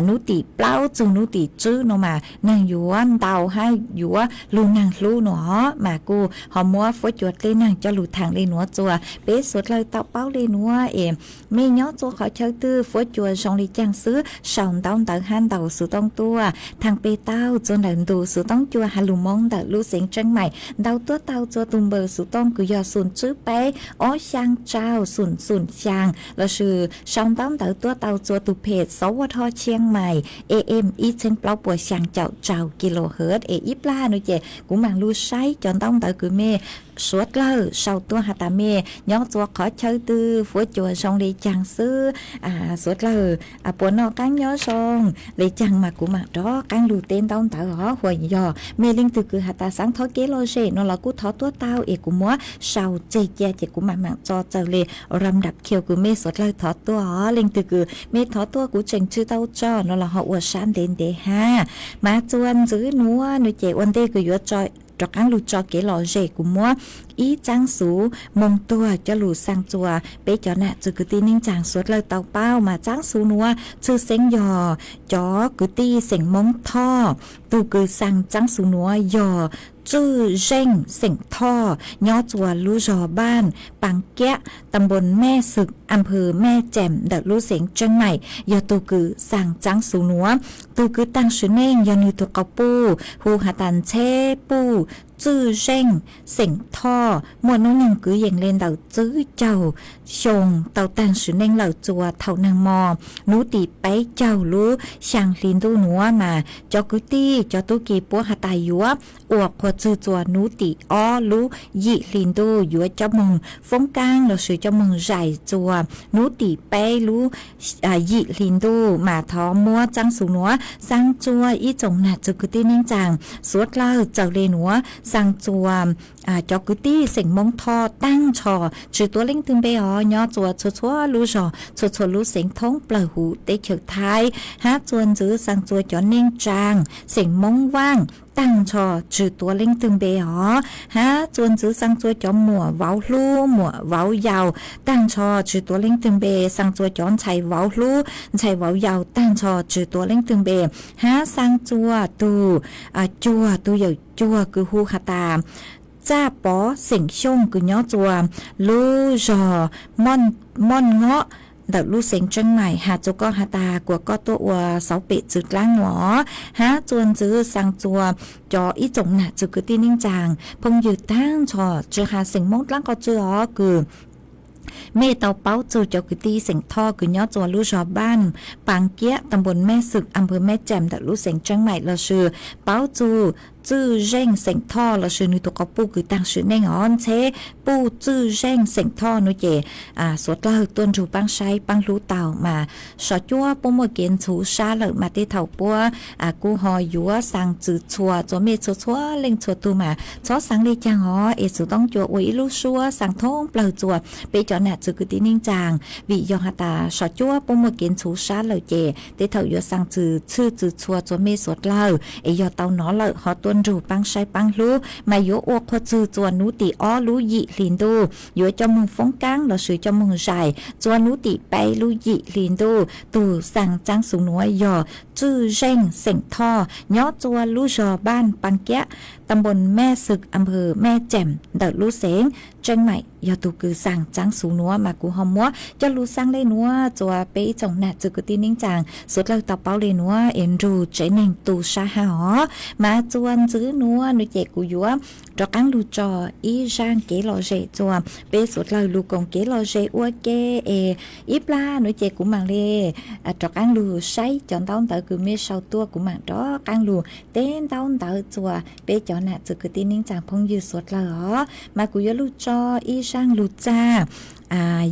nub tim plaub txug nub tim tswb nuav mas naag yuav ntau hab yuav lug naag hlub nuav os mas kuj ho muab fuab cua dleb naag coj lug thaam le nuav txuas peb suav dlawg tau paub le nuav es mej nyob txuas qhov chaw twg fuab cua zoo le caag xwb sau ntaub ntawv hab ntaus xuv tooj tuaj thaam peg tau txuas ntawm ntu xuv tooj cua has lug Moob ntawm lub xeev Tseeb Maim ntau tuab tau txuas tus npawb xuv tooj kws yog xum tswb peb ob xyaa rau xum xum xyaa lossis sau ntaub ntawv tuaj tau txuas tus phem xov ua dhau Tshieej Maim A M ib txheeb plaub puas xyaa caum rau ki lo hawv es ib plag nuav ces kuv maam lug saib cov ntaub ntawv kws mej suav dlawg sau tuaj has tas mej nyob txuas qhov chaw twg fuab cua zoo le caag xwb. Suav dlawg puas noj qaab nyob zoo le caag mas kuv maam rov qaab lug teb ntaub ntawv os. Hu yog mej leej twg kws has tas xaav thov kev lom zem no los kuj thov tuaj tau es kuv muab sau tseg cia ces kuv maam maam tso txawm le ram dam khiu kws mej suav dlawg thov tuaj os. Leej twg kws mej thov tuaj kuv tseem tsi tau tso no los ho ua sab ntev ntev hab mas txuas ntxwv nuav nuav ces ua ntej kws yuav rov qaab lug tso kev lom zem kuv muab ib txaab xuv moog tuag coj lug xaa txuas peb cov nam txwv kwv tij neej tsaa suav dlawg tau paub mas txaab xuv nuav txhwj xeeb yog cov kwv tij xeem Moob Thoj. Tug kws xaa txaab xuv nuav yog Tswj Zeej xeem Thoj nyob txuas lub zog Npaaj Paas Kiab, ta npoos Mej Xwm, as nphws Mej Ceem ntawm lub xeev Tseeb Maim yog tug kws xaa txaab xuv nuav. Tug kws taag sim neej yog nwg tug qau puj hu has tas Ntxheb Puj Tswj Zeej xeem Thoj muaj nub nyoog kwv yees le ntawm tswb caug xyoo tau taag sim neej lawm txuas thaum naag mos nub tim peb caug lub xyaa hli ntuj nuav mas cov kwv tij cov tub ki puab has tas yuav ua qhua txwg txuas nub tim ob lub yim hli ntuj yuav coj moog foob kaab lossis coj moog zais txuas nub tim peb lub yim hli ntuj mas thov muab txaab xuv nuav xaa txuas ib tsoom nam txwv kwv tij neej tsaa suav dlawg txawm le nuav xaa txuas cov kwv tij xeem Moob Thoj taag nrho tsi tuav leej twg npe os nyob txuas txhua txhua lub zog txhua txhua lub xeev thoob plawg huv teb chaws Thaib hab txuas ntxwv xaa txuas cov neej tsaa xeem Moob Vaaj taag nrho tsi tuav leej twg npe os hab txuas ntxwv xaa txuas cov muam vauv hlub muam vauv yau taag nrho tsi tuav leej twg npe, xaa txuas cov ntxhais vauv hlub ntxhais vauv yau taag nrho tsi tuav leej twg npe hab xaa txuas tug cuag tug yawm cuag kws hu has tas Txaj Pov xeem Xyooj kws nyob txuas lub zog Mooj Ngob ntawm lub xeev Tseeb Maim has txug koj has tas kuas koj tuaj ua xauv pem txwv dlaab nuav hab txuas ntxwv xaa txuas cov ib tsoom nam txwv kwv tij neej tsaa phooj ywg taag nrho tsi has xeem Moob dlaab qhov tsi os kws mej tau paub txug cov kwv tij xeem Thoj kws nyob txuas lub zog Npaaj Paas Kiab, ta npoos Mej Xwm, as nphws Mej Ceem ntawm lub xeev Tseeb Maim lossis paub txug Txwj Zeej xeem Thoj lossis nws tus qauv puj kws taag sim neej os, Ntxheb Puj Txwj Zeej xeem Thoj nuav ces suav dlawg tuaj nrug paab saib paab hlub tau mas sov cuab puab muaj kev ntxhuv sab lawm mas tej thaum puab kuj ho yuav xaa txwm txhua txhua mej txhua txhua leej txhua tug mas txhob xaa le caag os, es txwm toob cua ua ib lub suab xaa thoob plawg txua peb cov nam txwv kwv tij neej tsaa, vim yog has tas sov cuab puab muaj kev ntxhuv sab lawm ces tej thaum yuav xaa txwm txhwj txwm txhua txhua mej suav dlawg es yog tau nov lawm ho tuaj nrug paab saib paab hlub mas yuav ua qhua txwg txua nub tim ob lub yim hli ntuj, yuav coj moog foob kaab lossis coj moog zais txua nub tim peb lub yim hli ntuj. Tug xaa txaab xuv nuav yog Txwj Zeej xeem Thoj nyob txua lub zog Npaaj Paas Kiab, ta npoos Mej Xwm, a npawg Mej Ceem ntawm lub xeev Tseej Maim yog tug kws xaa txaab xuv nuav mas kuv ho muab coj lug xaa le nuav txua peb ib tsoom nam txwv kwv tij neej tsaa suav dlawg tau paub le nuav es nrug tsev neeg tu sab hab os. Mas txua ntxiv nuav nuav ces kuv yuav rov qaab lug tso ib zaaj kev lom zem txua peb suav dlawg lug koom kev lom zem ua ke es ib plag nuav ces kuv maam le rov qaab lug saib cov ntaub ntawv kws mej sau tuaj, kuv maam rov qaab lug teb ntaub ntawv txua peb cov nam txwv kwv tij neej tsaa phooj ywg suav dlawg os. Mas kuv yuav lug tso ib zaaj lug txag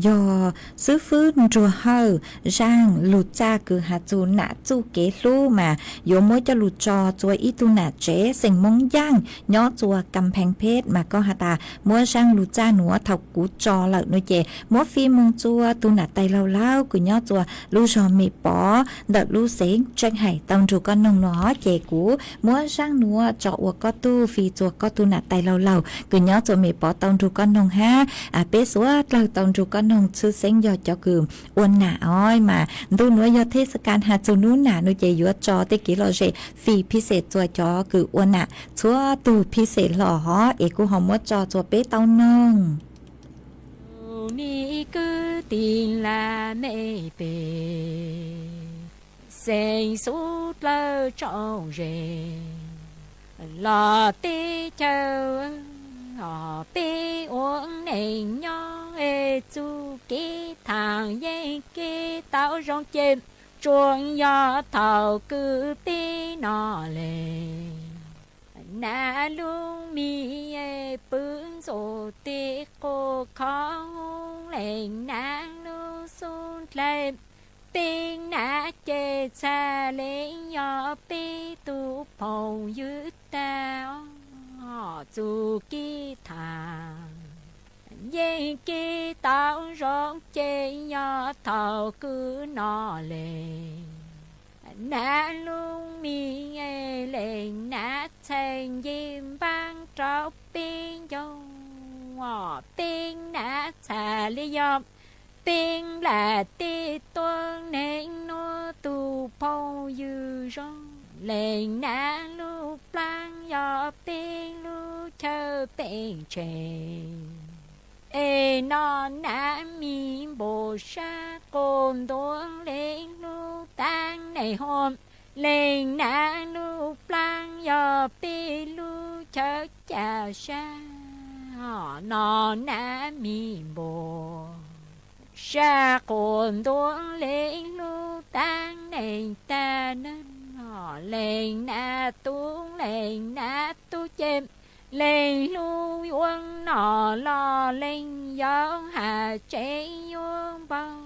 yog xwb fwb nruag hawj zaaj lug txag kws has txug nam txuj kev hlub mas yuav muab coj lug tso txua ib tug nam tsev xeem Moob Yaaj nyob txua Kam Pheej Phej mas koj has tas muab zaaj lug txag nuav thaum kuv tso lawm nuav ces muab fij moog txua tug nam tais laug laug kws nyob txua lub zog Mem Pov ntawm lub xeev Tseej Haim tau nrug koj noog nuav ces kuv muab zaaj nuav tso ua koj tug fij txua koj tug nam tais laug laug kws nyob txua Mem Pov tau nrug koj noog hab peb suav dlawg tau nrug koj noog txhwb xeeb yog cov kws ua nam os mas ntu nuav yog thej xav kas has txug nub nam nuav ces yuav tso tej kev lom zem fij phij xem txua cov kws ua nam txhua tug phij xem hlo hov es kuj ho muab tso txua peb tau noog. Ni kwv tij laj mej pej xeem suav dlawg tsoom ze los teb chaws, peb ua neej nyob txuj kev thaam yeej kev tau zoo ces tsuas yog thaum kws peb noj le nam lub mi pw ntxuav tej qub khov, leej nam lub xub dlawg, peb nam ces txhaj le yog peb tug phooj ywg tag. Txuj kev thaam yeej kev tau zoo ces yog thaum kws noj le nam lub mi, leej nam txhaj nce npaab rau peb ncauj, peb nam txhaj le yog peb lam tej tuab neeg nuav tug phooj ywg zoo, leej nam lub plaab yog peb lub chaw peb tsheej. Es nov nam mi npua sab quas ntuav leej lub taab neeg huam, leej nam lub plaab yog peb lub chaw ca sab. Nov nam mi npua sab quas ntuav leej lub taab neeg tag neeg, leej nam tub leej nam tub ces leej lub yuav noj los leej yau hab tsev yuav npau,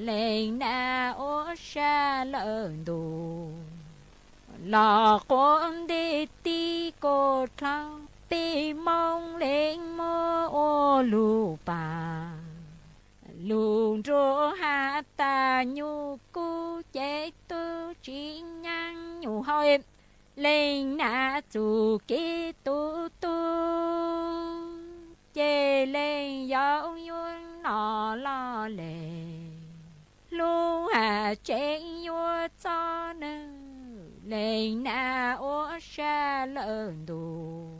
leej nam ua sab lawm ntuj los quav nti ti kuj dlhau, peb Moob leej muab ua lug paag, lug nruab has tas nyuj kub ces tub tsi nyaab nyuj hau, leej nam txuj kev tu tub ces leej yau yuav noj los leej lub hab tsev yuav txob nws, leej nam ua sab lawm ntuj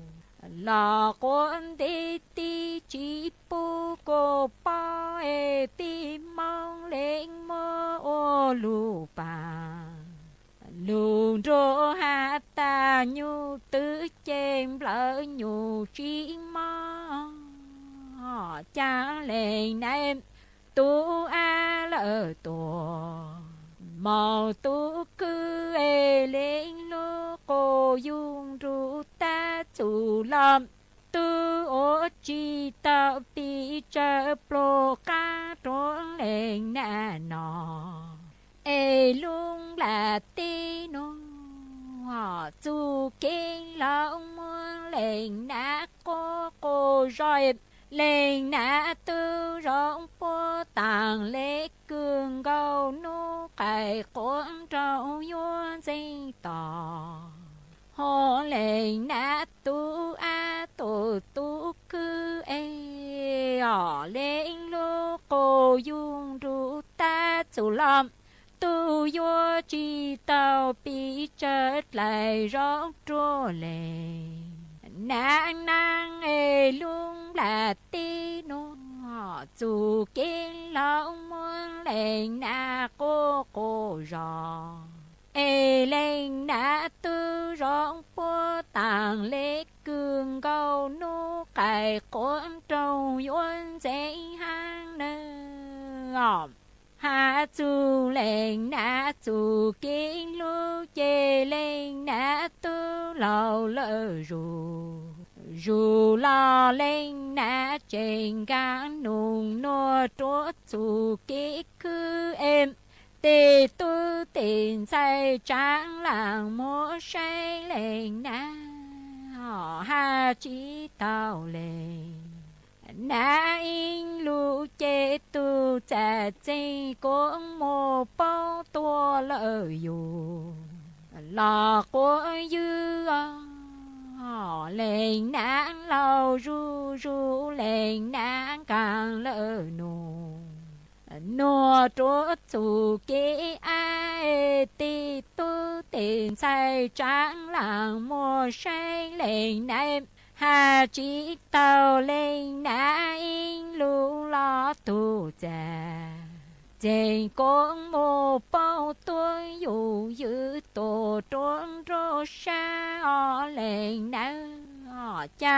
los quav nti ti tsi pub kuj pob, es peb Moob leej muab ua lug paag, lug nruab has tas nyuj twb ces nplawm nyuj tsi mob, caag leej nam tub av lawm tuag, moog tub kwv es leej lub quas yug nrug tab txug los, tub ua tsis tau pes tsawg pluag qab rua leej nab no. Es lub nplaj teb nuav txuj kev los muab leej nab quas quas zog, leej nab tub zoo puab taag le kws nkaus nub qais quas nraug yuav ntxeev to. Ho leej nab tub ab tug tub kwv es, os, leej lub quas yug nrug tab txug los, tub yuav tsis tau pes tsawg dlais zog rua leej nab naab. Es lub nplaj teb nuav txuj kev los muab leej nab quas quas zog, es leej nab tub zoo puab taag le kws nkaus nub qais quas nraug yuav ntxeev haab nawb. Has txug leej nab txuj kev hlub ces leej nab tub laug lawm zuj zus los leej nab tseem nkaag nug nuav rua txuj kev khwb es, tes tub tes ntxhais tsaav laam muab saib leej nab, os, has tsis tau leej nab ib lug ces tug txaj txeeg quas muag paub tuaj lawm yug los quas ywg, os, leej nab laug zuj zus leej nab nkaag lawm nuav nuav rua txuj kev ab, tes tub tes ntxhais tsaav laam muab saib leej nab, has tsis tau leej nab ib lug los tug txaj txeeg quas muag paub tuaj yug ywg tuaj rua nruab sab, os, leej nab, os, ca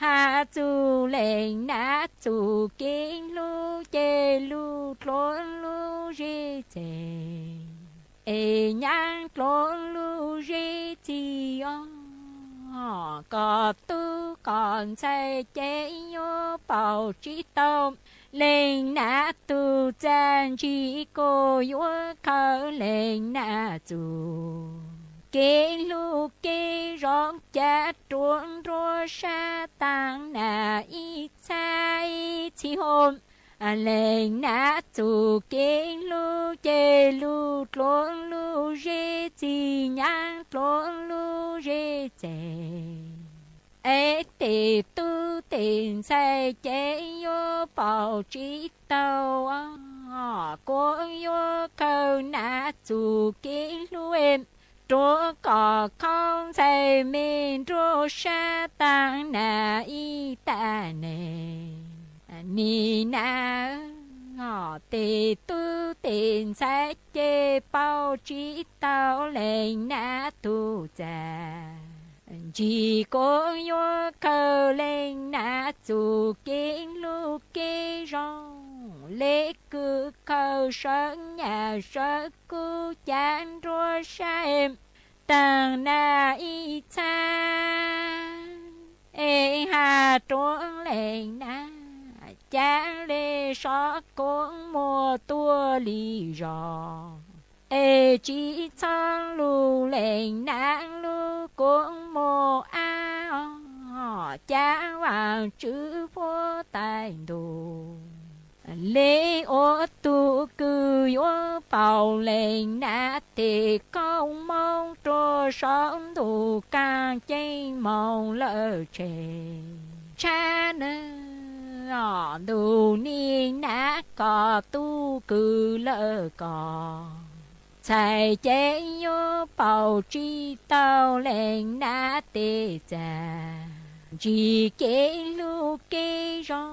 has txug leej nab txuj kev hlub ces lug dluav lub zeb txeg, es nyab dluav lub zeb txig, os, koj tub koj ntxhais ces yuav paub tsis tau leej nab tug txaj ntsis kuas yuav khaws leej nab txuj kev hlub kev zoo ca rua nruab sab taag nag ib txhab ib txhis hov. Leej nab txuj kev hlub ces lug dluav lub zeb txig, nyab dluav lub zeb txeg, es tes tub tes ntxhais ces yuav paub tsis tau, os, kuas yuav khaws nab txuj kev hlub rua kom khaub ntxhais me nruab sab taag nag ib tag neg. Nim nab, os, tes tub tes ntxhais ces paub tsis tau leej nab tug txaj ntsis kuas yuav khaws leej nab txuj kev hlub kev zoo le kws khaws sawv nyaj sawv kub ca nruab sab taag nag ib txhab, es has rua leej nab ca le sov kuas muag tuaj li zog, es tsis txhob lug leej nab lub kuas muag ab, os, ca Vaajtswv huab tais ntuj le ua tug kws yuav paub leej nab tes kauj moob rua saum ntuj kaaj ceeb moog lawm tseg tshab nawb. Os, ntuj nim nab koj tub kws lawm koj ntxhais ces yuav paub tsis tau leej nab tes txaj ntsis kev hlub kev zoo,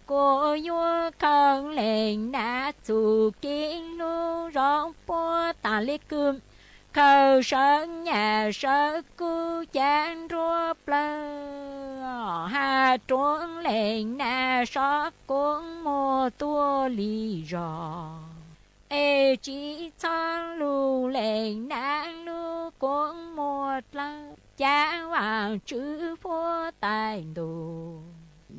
kuas yuav khaws leej nab txuj kev hlub zoo puab taag le kws khaws sawv nyaj sawv kub ca nruab plawg, has rua leej nab sov kuas muag tuaj li zog, es tsis txhob lug leej nab lub kuas muag dlawb cab Vaajtswv puab tais ntuj.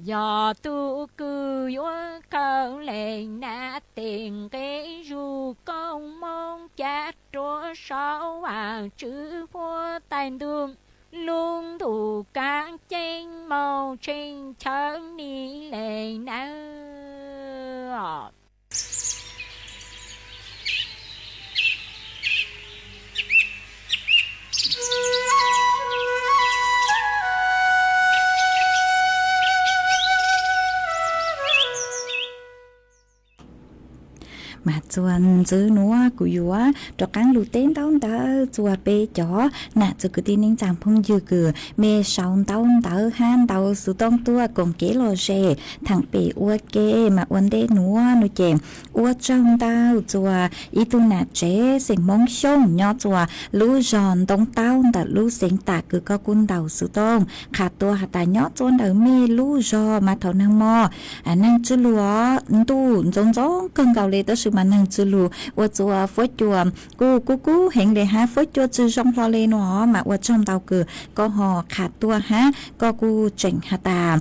Yog tug kws yuav khaws leej nam teg nqe zug koob moob cab rua saum Vaajtswv puab tais ntuj, lub ntuj kaab ceeb moog tsheej chaw ni leej nawb. Mas txuas ntxiv nuav kuv yuav rov qaab lug teb ntaub ntawv txuas peb cov nam txiv kwv tij neej tsaa phooj ywg kws mej sau ntaub ntawv hab ntau xuv tooj tuaj koom kev lom zem thaam pem ua ke. Mas ua ntej nuav nuav ces ua tsaug ntau txuas ib tug nam tsev xeem Moob Xyooj nyob txuas lub zog Ntoob Taub ntawm lub xeev Tam kws koj kuj ntaus xuv tooj qha tuaj has tas nyob txuas ntawm mej lub zog mas thaum nag mo, nag tsw lug, ntuj ntxoov ntxoov kawg nkaus le tab sis mas nag tsw lug ua txuas fuab cua kuj kub kub heev le hab fuab cua tsi zoo hlo le nuav. Mas ua tsaug ntau kws koj ho qha tuaj hab koj kuj tseem has tas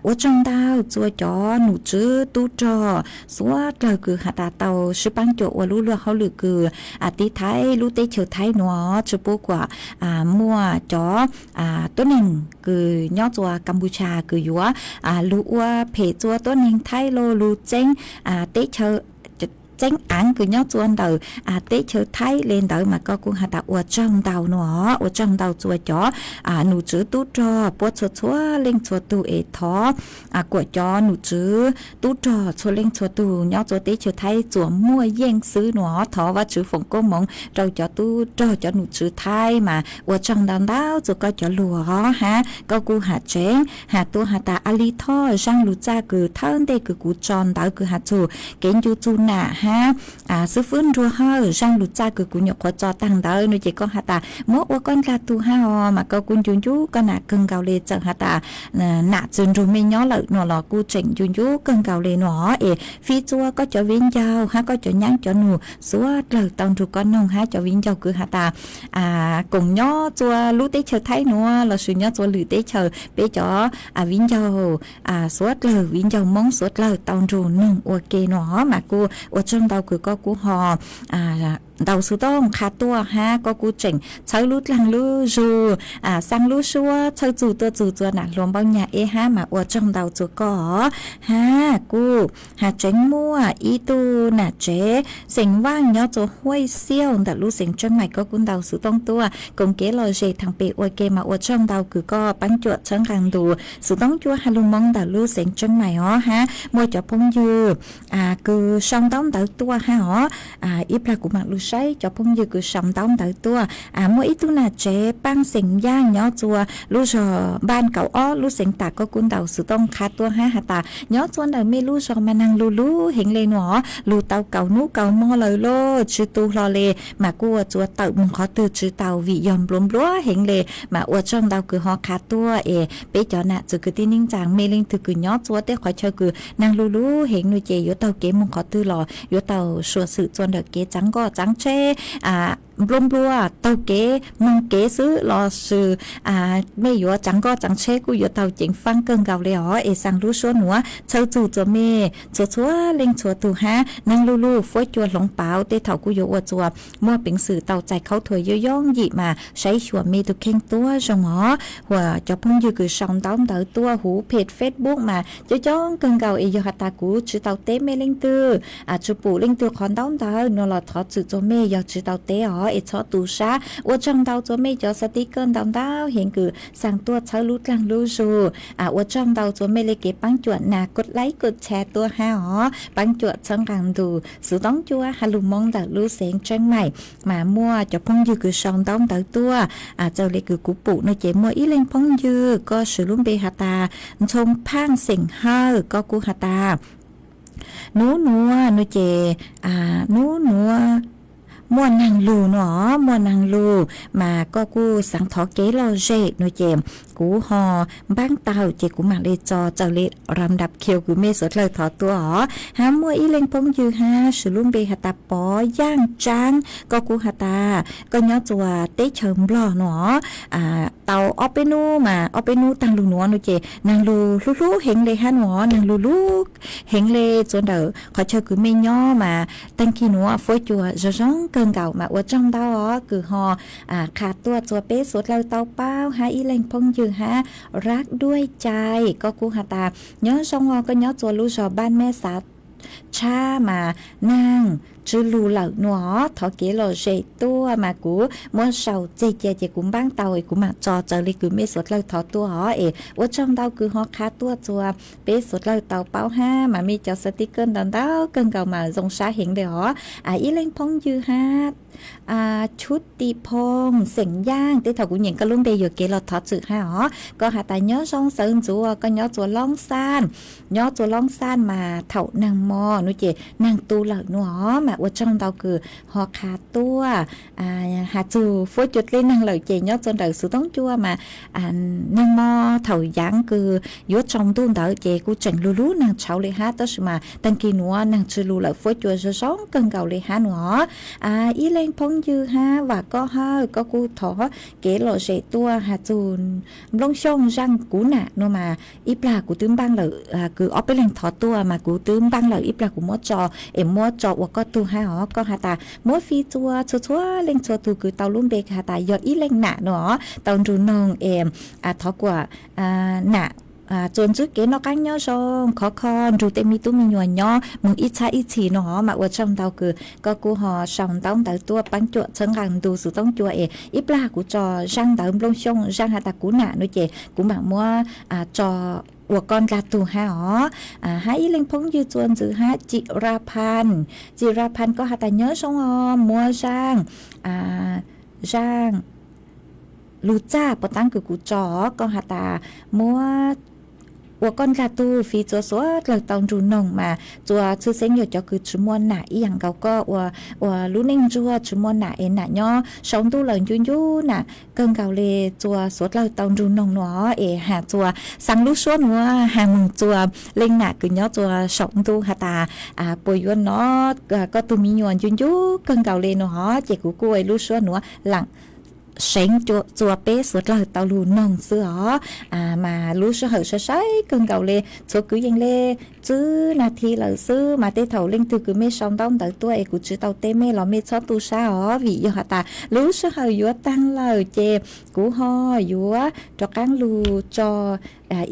ua tsaug ntau txuas cov num tswv tub rog suav dlawg kws has tas tau sib paab cuam ua lub luag hauj lwm kws tiv thaiv lub teb chaws Thaib nuav tsi pub kuas muaj cov tuab neeg kws nyob txuas Kapucia kws yuav lug ua phem txuas tuab neeg Thaib los lug txeeb teb chaws, txeeb aav kws nyob txuas ntawm teb chaws Thaib le ntawd. Mas koj kuj has tas ua tsaug ntau nuav, ua tsaug ntau txuas cov num tswv tub rog puab txhua txhua leej txhua tug es thov kuas cov num tswv tub rog txhua leej txhua tug nyob txuas teb chaws Thaib txuas muaj yeej xwb nuav. Thov Vajtswv foom koob moov rau cov tub rog cov num tswv Thaib. Mas ua tsaug ntau ntau txuas koj cov lug hab koj kuj has tseeb has tuaj has tas a li thoj zaaj lug txaj kws thawj ntej kws kuv tso ntawv kws has txug kev ncu txug nam hab xib fwb Nruag Hawj zaaj lug txaj kws kuv nyuam qhuav tso taag ntawd nuav ces koj has tas muab ua koj ndlag tug hab os. Mas koj kuj ncu ncu koj nam kawg nkaus le txawm has tas nam txwg nrug mej nyob lawm nuav los kuj tseem ncu ncu kawg nkaus le nuav es fij txuas koj cov viv ncaus hab koj cov nyaab cov nug suav dlawg tau nrug koj noog hab cov viv ncaus kws has tas koom nyob txuas lub teb chaws Thaib nuav lossis nyob txuas lwm teb chaws peb cov viv ncaus suav dlawg viv ncaus Moob suav dlawg tau nrug noog ua ke nuav. Mas kuj ua tsaug ntau kws koj kuj ho ntaus xuv tooj qha tuaj hab koj kuj tseem txhawb lub dlaag lub zug, xaa lub suab txhawb txug tuaj txug txuas nam hluas npaub nyag eb hab. Mas ua tsaug ntau txuas koj hab kuj has tseeb muaj ib tug nam tsev xeem Vaaj nyob txuas Huaj Xiauj ntawm lub xeev Tseeb Maim koj kuj ntaus xuv tooj tuaj koom kev lom zem thaam pem ua ke. Mas ua tsaug ntau kws koj paab cuam txhawb nqaa ntus xuv tooj cuab has lug moo ntawm lub xeev Tseeb Maim os hab muaj cov phooj ywg kws sau ntaub ntawv tuaj hab os. Ib plag kuv maam lug saib cov phooj ywg kws sau ntaub ntawv tuaj. Muaj ib tug nam tsev Paaj xeem Yaaj nyob txuas lub zog Npaaj Kaum Ob lub xeev Tam koj kuj ntaus xuv tooj qha tuaj hab has tas nyob txuas ntawm mej lub zog mas naag lug lug heev le nuav, lug tau kaum nub kaum mo lawm lauj tsi tu hlo le. Mas kuj ua txuas tawm moog qhov twg tsi tau vim yog nplua nplua heev le. Mas ua tsaug ntau kws ho qha tuaj es peb cov nam txiv kwv tij neej tsaa mej leej twg kws nyob txuas tej qhov chaw kws naag lug lug heev nuav ces yuav taug kev moog qhov twg los yuav tau suav xwm txuas ntawm kev tsaav nkoj tsaav tsheb, nplua nplua taug kev moog kev xwb lossis mej yuav tsaav nkoj tsaav tsheb kuj yuav tau ceev faab kawg nkaus le os. Es xaa lub suab nuav txhawb txug txuas mej txhua txhua leej txhua tug hab naag lug lug fuab cua hloov pauv tej thaum kuj yuav ua txuas muaj peev xwm tau txais khaub thuas yooj yooj yim mas saib xyuas mej tug kheej tuab zoo os. Huam cov phooj ywg kws sau ntaub ntawv tuaj huv peg Facebook mas coob coob kawg nkaus es yog has tas kuv tsi tau teb mej leej twg, tsi pum leej twg qhov ntaub ntawv nuav los thov txim txuas mej yog tsi tau teb os es txhob tu sab. Ua tsaug ntau txuas mej cov xav tib kawj ntau ntau heev kws xaa tuaj txhawb lub dlaag lub zug. Ua tsaug ntau txuas mej le kev paab cuam nas kod laib kod tshare tuaj hab os, paab cuam txhawb nqaa ntus xuv tooj cuab has lug moo ntawm lub xeev Tseeb Maim. Mas muaj cov phooj ywg kws sau ntaub ntawv tuaj, txawm le kws kuv pum nuav ces muaj ib leeg phooj ywg koj swv lub npe has tas Ntxhoo Phaaj xeem Hawj koj kuj has tas nub nuav nuav ces nub nuav muaj neeg lug no, muaj neeg lug mas koj kuj xaav thov kev lom zem no ces kuv ho npaab tau ces kuv maam le tso txawm le ram dap khiu kws mej suav dlawg thov tuaj os. Hab muaj ib leeg phooj ywg hab swv lub npe has tas Pov Yaaj Tsaab, koj kuj has tas koj nyob txuas teb chaws Nplog no tau ob peb nub mas ob peb nub taag lug nuav no ces neeg lug hlub hlub heev le hab no, neeg lug lub heev le txuas ntawm qhov chaw kws mej nyob mas taag kis nuav fuab cua zoo zoo kawg nkaus mas ua tsaug ntau os kws ho qha tuaj txuas peb suav dlawg tau paub. Hab ib leeg phooj ywg hab Rab Duaj Cai, koj kuj has tas nyob zoo os, koj nyob txuas lub zog Npaj Meb Xav Tshab mas neeg tsw lug lawm no, thov kev lom zem tuaj mas kuv muab sau tseg cia ces kuv npaab tau kuv maam tso txawm le kws mej suav dlawg thov tuaj os. Es ua tsaug ntau kws ho qha tuaj txuas peb suav dlawg tau paub hab mas mej cov sticker ntau ntau kawg nkaus mas zoo sab heev le os. Ib leeg phooj ywg hab Tshub Tim Phooj xeem Yaaj, tej thaum kuv nyeem koj lub npe yuam kev los thov txim hab os. Koj has tas nyob zoo sawv ntxuv, koj nyob txuas Loob Xaj, nyob txuas Loob Xaj mas thaum neeg mos no ces neeg tu lawm no mas ua tsaug ntau kws ho qha tuaj. Has txug fuab cua dlej neeg lawm ces nyob txuas ntawm Xuv Toob Cua mas neeg mos thaum yaav kws yuav tsaus ntuj ntawd ces kuj tseem lug lub neeg tshauv le hab, tab sis mas taag kis nuav neeg tsw lug lawm fuab cua zoo zoo kawg nkaus le hab no. Ib leeg phooj ywg hab Vam Koj Hawj, koj kuj thov kev lom zem tuaj has txug Nplooj Xyooj zaaj Kuv Nam no mas ib plag kuv twb npaaj lawm, kws ob peb leeg thov tuaj mas kuv twb npaaj lawm ib plag kuv muab tso es muab tso ua koj tug hab os. Koj has tas muab fij txua txhua txhua leej txhua tug kws tau lub npe has tas yog ib leej nam no tau nrug noog es thov kuas nam txuas ntsib kev noj qaab nyob zoo khov kho nrug tej me tub me nyuam nyob moog ib txhab ib txhis no mas ua tsaug ntau kws koj kuj ho sau ntaub ntawv tuaj paab cuam txhawb nqaa ntu Xuv Toob Cua es ib plag kuv tso zaaj ntawv Nplooj Xyooj zaaj has tas Kuv Nam no ces kuv maam muab tso ua koj ndlag tug hab os. Hab ib leeg phooj ywg txuas ntxwv hab Tsim Ra Phan, Tsim Ra Phan koj has tas nyob zoo os, muab zaaj, zaaj lug txaj puas taab kws kuv tso, koj has tas muab ua koj ndlag tug fij txua suav dlawg tau nrug noog mas txua tshwj xeeb yog cov kws tsi muaj nam ib yaam nkaus koj ua, ua lub neej ntsuag tsi muaj nam es nam nyob sau ntuj lawm ncu ncu nam kawg nkaus le txua suav dlawg tau nrug noog no es has txua xaa lub suab nuav has moog txua leej nam kws nyob txua saum ntuj has tas puas yuav nov koj tug me nyuam ncu ncu kawg nkaus le no hov ces kuv kuj ua lub suab nuav laam seev txua peb suav dlawg tau lug noog xwb os. Mas lub sij hawm sai sai kawg nkaus le txhua kwv yees le tsib nas this lawm xwb mas tej thaum leej twg kws mej sau ntaub ntawv tuaj es kuv tsi tau teb mej los mej txhob tu sab os vim yog has tas lub sij hawm yuav taag lawm ces kuv ho yuav rov qaab lug tso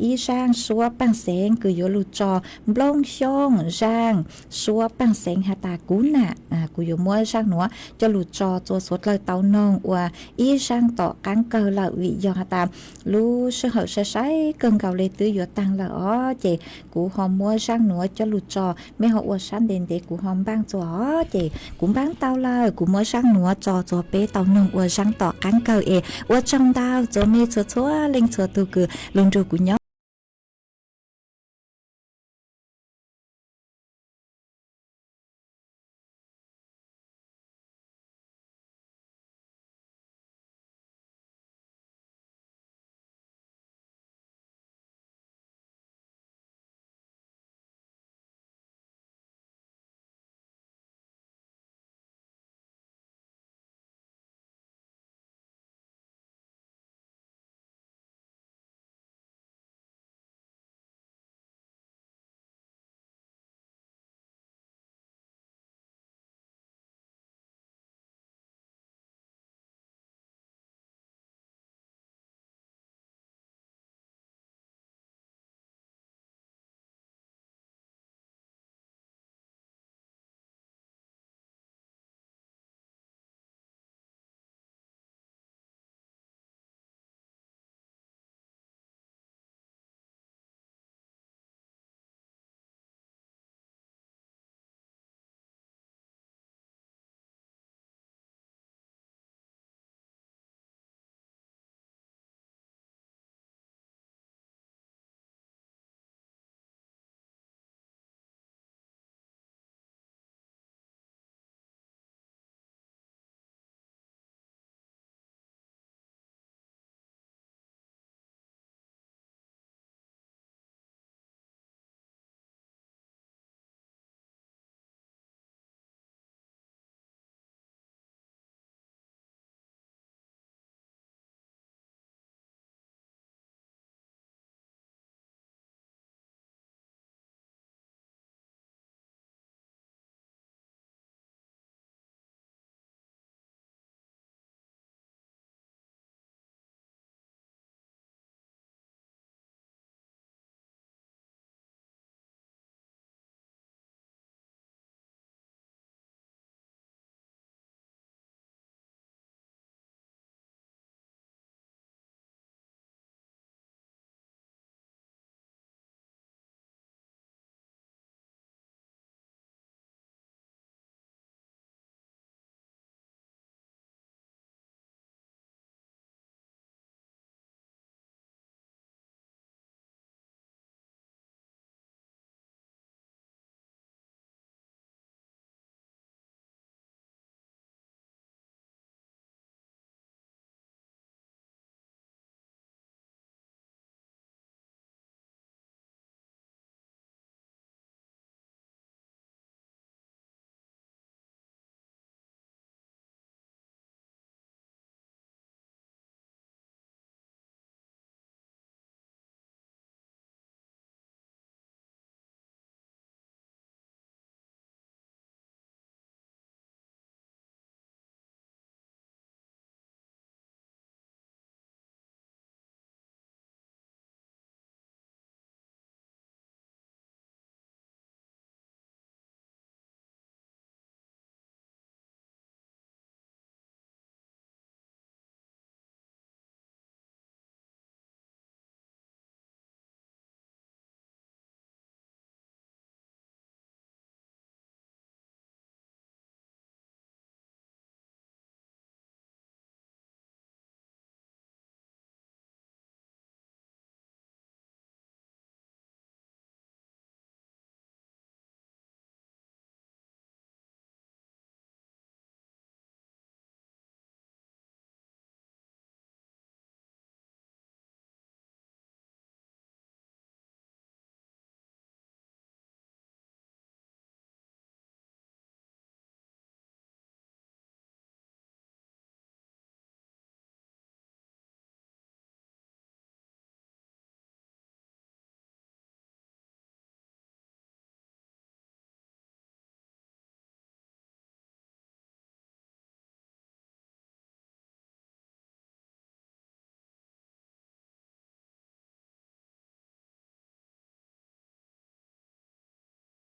ib zaaj suab paaj xeev kws yuav lug tso Nplooj Xyooj zaaj suab paaj xeev has tas Kuv Nam, kuv yuav muab zaaj nuav coj lug tso txua suav dlawg tau noog ua ib zaaj tom qaab kawg lawm vim yog has tas lub sij hawm sai sai kawg nkaus le twb yuav taag lawm os ces kuv ho muab zaaj nuav coj lug tso, mej ho ua sab ntev ntev kuv ho npaaj txua os ces kuv npaaj tau lawm kuv muab zaaj nuav tso txua peb tau noog ua zaaj tom qaab kawg es ua tsaug ntau txua mej txhua txhua leej txhua tug kws lug nrug kuv nyob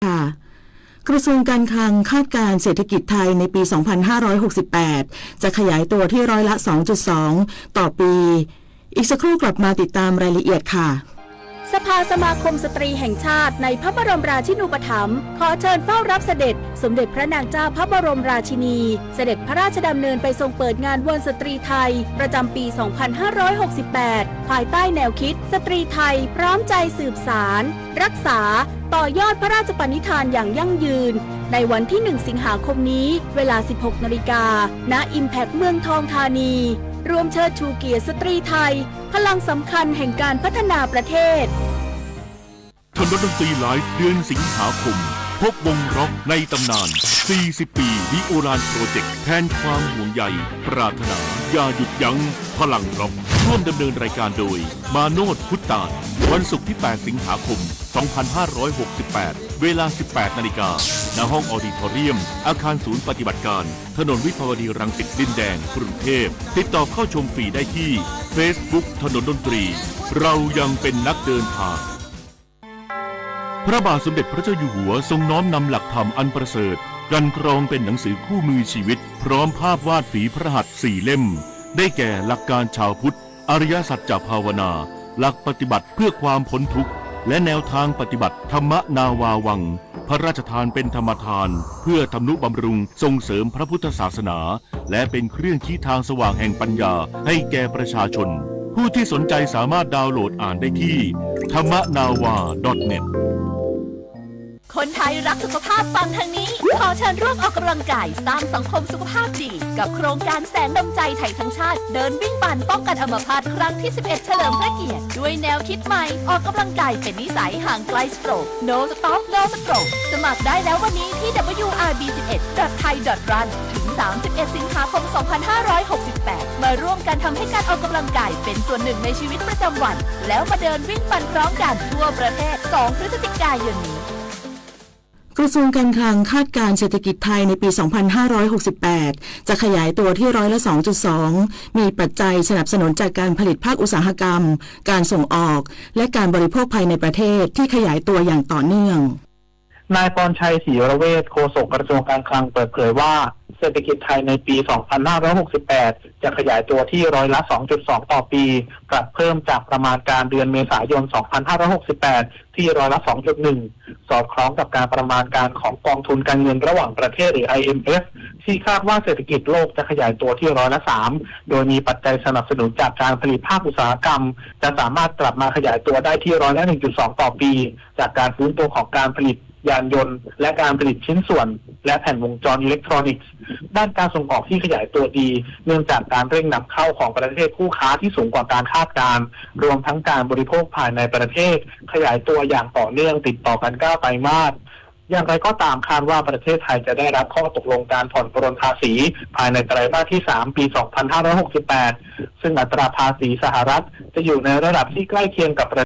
ค่ะ กระทรวงการคลังคาดการณ์เศรษฐกิจไทยในปี สองพันห้าร้อยหกสิบแปด จะขยายตัวที่ร้อยละ สองจุดสอง ต่อปี อีกสักครู่กลับมาติดตามรายละเอียดค่ะ สภาสมาคมสตรีแห่งชาติในพระบรมราชินูปถัมภ์ขอเชิญเฝ้ารับเสด็จสมเด็จพระนางเจ้าพระบรมราชินี เสด็จพระราชดำเนินไปทรงเปิดงานวันสตรีไทยประจำปี สองพันห้าร้อยหกสิบแปด ภายใต้แนวคิดสตรีไทยพร้อมใจสืบสาน รักษา ต่อยอดพระราชปณิธานอย่างยั่งยืน ในวันที่ หนึ่ง สิงหาคมนี้ เวลา สิบหกนาฬิกา ณ Impact เมืองทองธานี รวมเชิดชูเกียรติสตรีไทย พลังสำคัญแห่งการพัฒนาประเทศ ถนนดนตรีไลฟ์เดือนสิงหาคม พบวงร็อกในตำนาน สี่สิบ ปี The Oran Project แทนความห่วงใย ปรารถนา อย่าหยุดยั้ง พลังร็อก ร่วมดำเนินรายการโดย มาโนช พุทธตาน วันศุกร์ที่ แปด สิงหาคม สองพันห้าร้อยหกสิบแปด เวลา สิบแปดนาฬิกา ณ ห้องออดิทอเรียม อาคารศูนย์ปฏิบัติการ ถนนวิภาวดีรังสิตดินแดง กรุงเทพฯ ติดต่อเข้าชมฟรีได้ที่ Facebook ถนนดนตรี เรายังเป็นนักเดินทาง พระบาทสมเด็จพระเจ้าอยู่หัวทรงน้อมนำหลักธรรมอันประเสริฐ กลั่นกรองเป็นหนังสือคู่มือชีวิต พร้อมภาพวาดฝีพระหัตถ์สี่เล่ม ได้แก่หลักการชาวพุทธ อริยสัจจะภาวนา หลักปฏิบัติเพื่อความพ้นทุกข์ และแนวทางปฏิบัติธรรมนาวาวัง พระราชทานเป็นธรรมทาน เพื่อทำนุบำรุงส่งเสริมพระพุทธศาสนา และเป็นเครื่องชี้ทางสว่างแห่งปัญญาให้แก่ประชาชน ผู้ที่สนใจสามารถดาวน์โหลดอ่านได้ที่ ธรรมนาวา ดอท เน็ต คนไทยรักสุขภาพฟังทางนี้ ขอเชิญร่วมออกกำลังกายสร้างสังคมสุขภาพดี กับโครงการแสงดวงใจไทยทั้งชาติ เดินวิ่งปั่นป้องกันอัมพาตครั้งที่ สิบเอ็ด เฉลิมพระเกียรติ ด้วยแนวคิดใหม่ ออกกำลังกายเป็นนิสัย ห่างไกล Stroke No Stop No Stroke สมัครได้แล้ววันนี้ที่ ดับเบิลยู อาร์ บี สิบเอ็ด ดอท ไทย ดอท รัน ถึง สามสิบเอ็ด สิงหาคม สองพันห้าร้อยหกสิบแปด มาร่วมกันทำให้การออกกำลังกายเป็นส่วนหนึ่งในชีวิตประจำวัน แล้วมาเดินวิ่งปั่นพร้อมกันทั่วประเทศ สอง พฤศจิกายนนี้ กระทรวงการคลังคาดการณ์เศรษฐกิจไทยในปี สองพันห้าร้อยหกสิบแปด จะขยายตัวที่ร้อยละ สองจุดสอง มีปัจจัยสนับสนุนจากการผลิตภาคอุตสาหกรรม การส่งออก และการบริโภคภายในประเทศที่ขยายตัวอย่างต่อเนื่อง นายพรชัย ศรีวรเวช โฆษกกระทรวงการคลังเปิดเผยว่า เศรษฐกิจไทยในปี สองพันห้าร้อยหกสิบแปด จะขยายตัวที่ร้อยละ สองจุดสอง ต่อปี ปรับเพิ่มจากประมาณการเดือนเมษายน สองพันห้าร้อยหกสิบแปด ที่ร้อยละ สองจุดหนึ่ง สอดคล้องกับการประมาณการของกองทุนการเงินระหว่างประเทศหรือ ไอ เอ็ม เอฟ ที่คาดว่าเศรษฐกิจโลกจะขยายตัวที่ร้อยละ สาม โดยมีปัจจัยสนับสนุนจากการผลิตภาคอุตสาหกรรม จะสามารถกลับมาขยายตัวได้ที่ร้อยละ หนึ่งจุดสอง ต่อปี จากการฟื้นตัวของการผลิตยานยนต์ และการผลิตชิ้นส่วน และแผ่นวงจรอิเล็กทรอนิกส์ ด้านการส่งออกที่ขยายตัวดี เนื่องจากการเร่งนำเข้าของประเทศคู่ค้าที่สูงกว่าการคาดการณ์ รวมทั้งการบริโภคภายในประเทศ ขยายตัวอย่างต่อเนื่องติดต่อกัน เก้า ไตรมาส อย่างไรก็ตามคาดว่าประเทศไทยจะได้รับข้อตกลงการผ่อนปรนภาษีภายในไตรมาสที่ สาม ปี สองพันห้าร้อยหกสิบแปด ซึ่งอัตราภาษีสหรัฐจะอยู่ในระดับที่ใกล้เคียงกับประ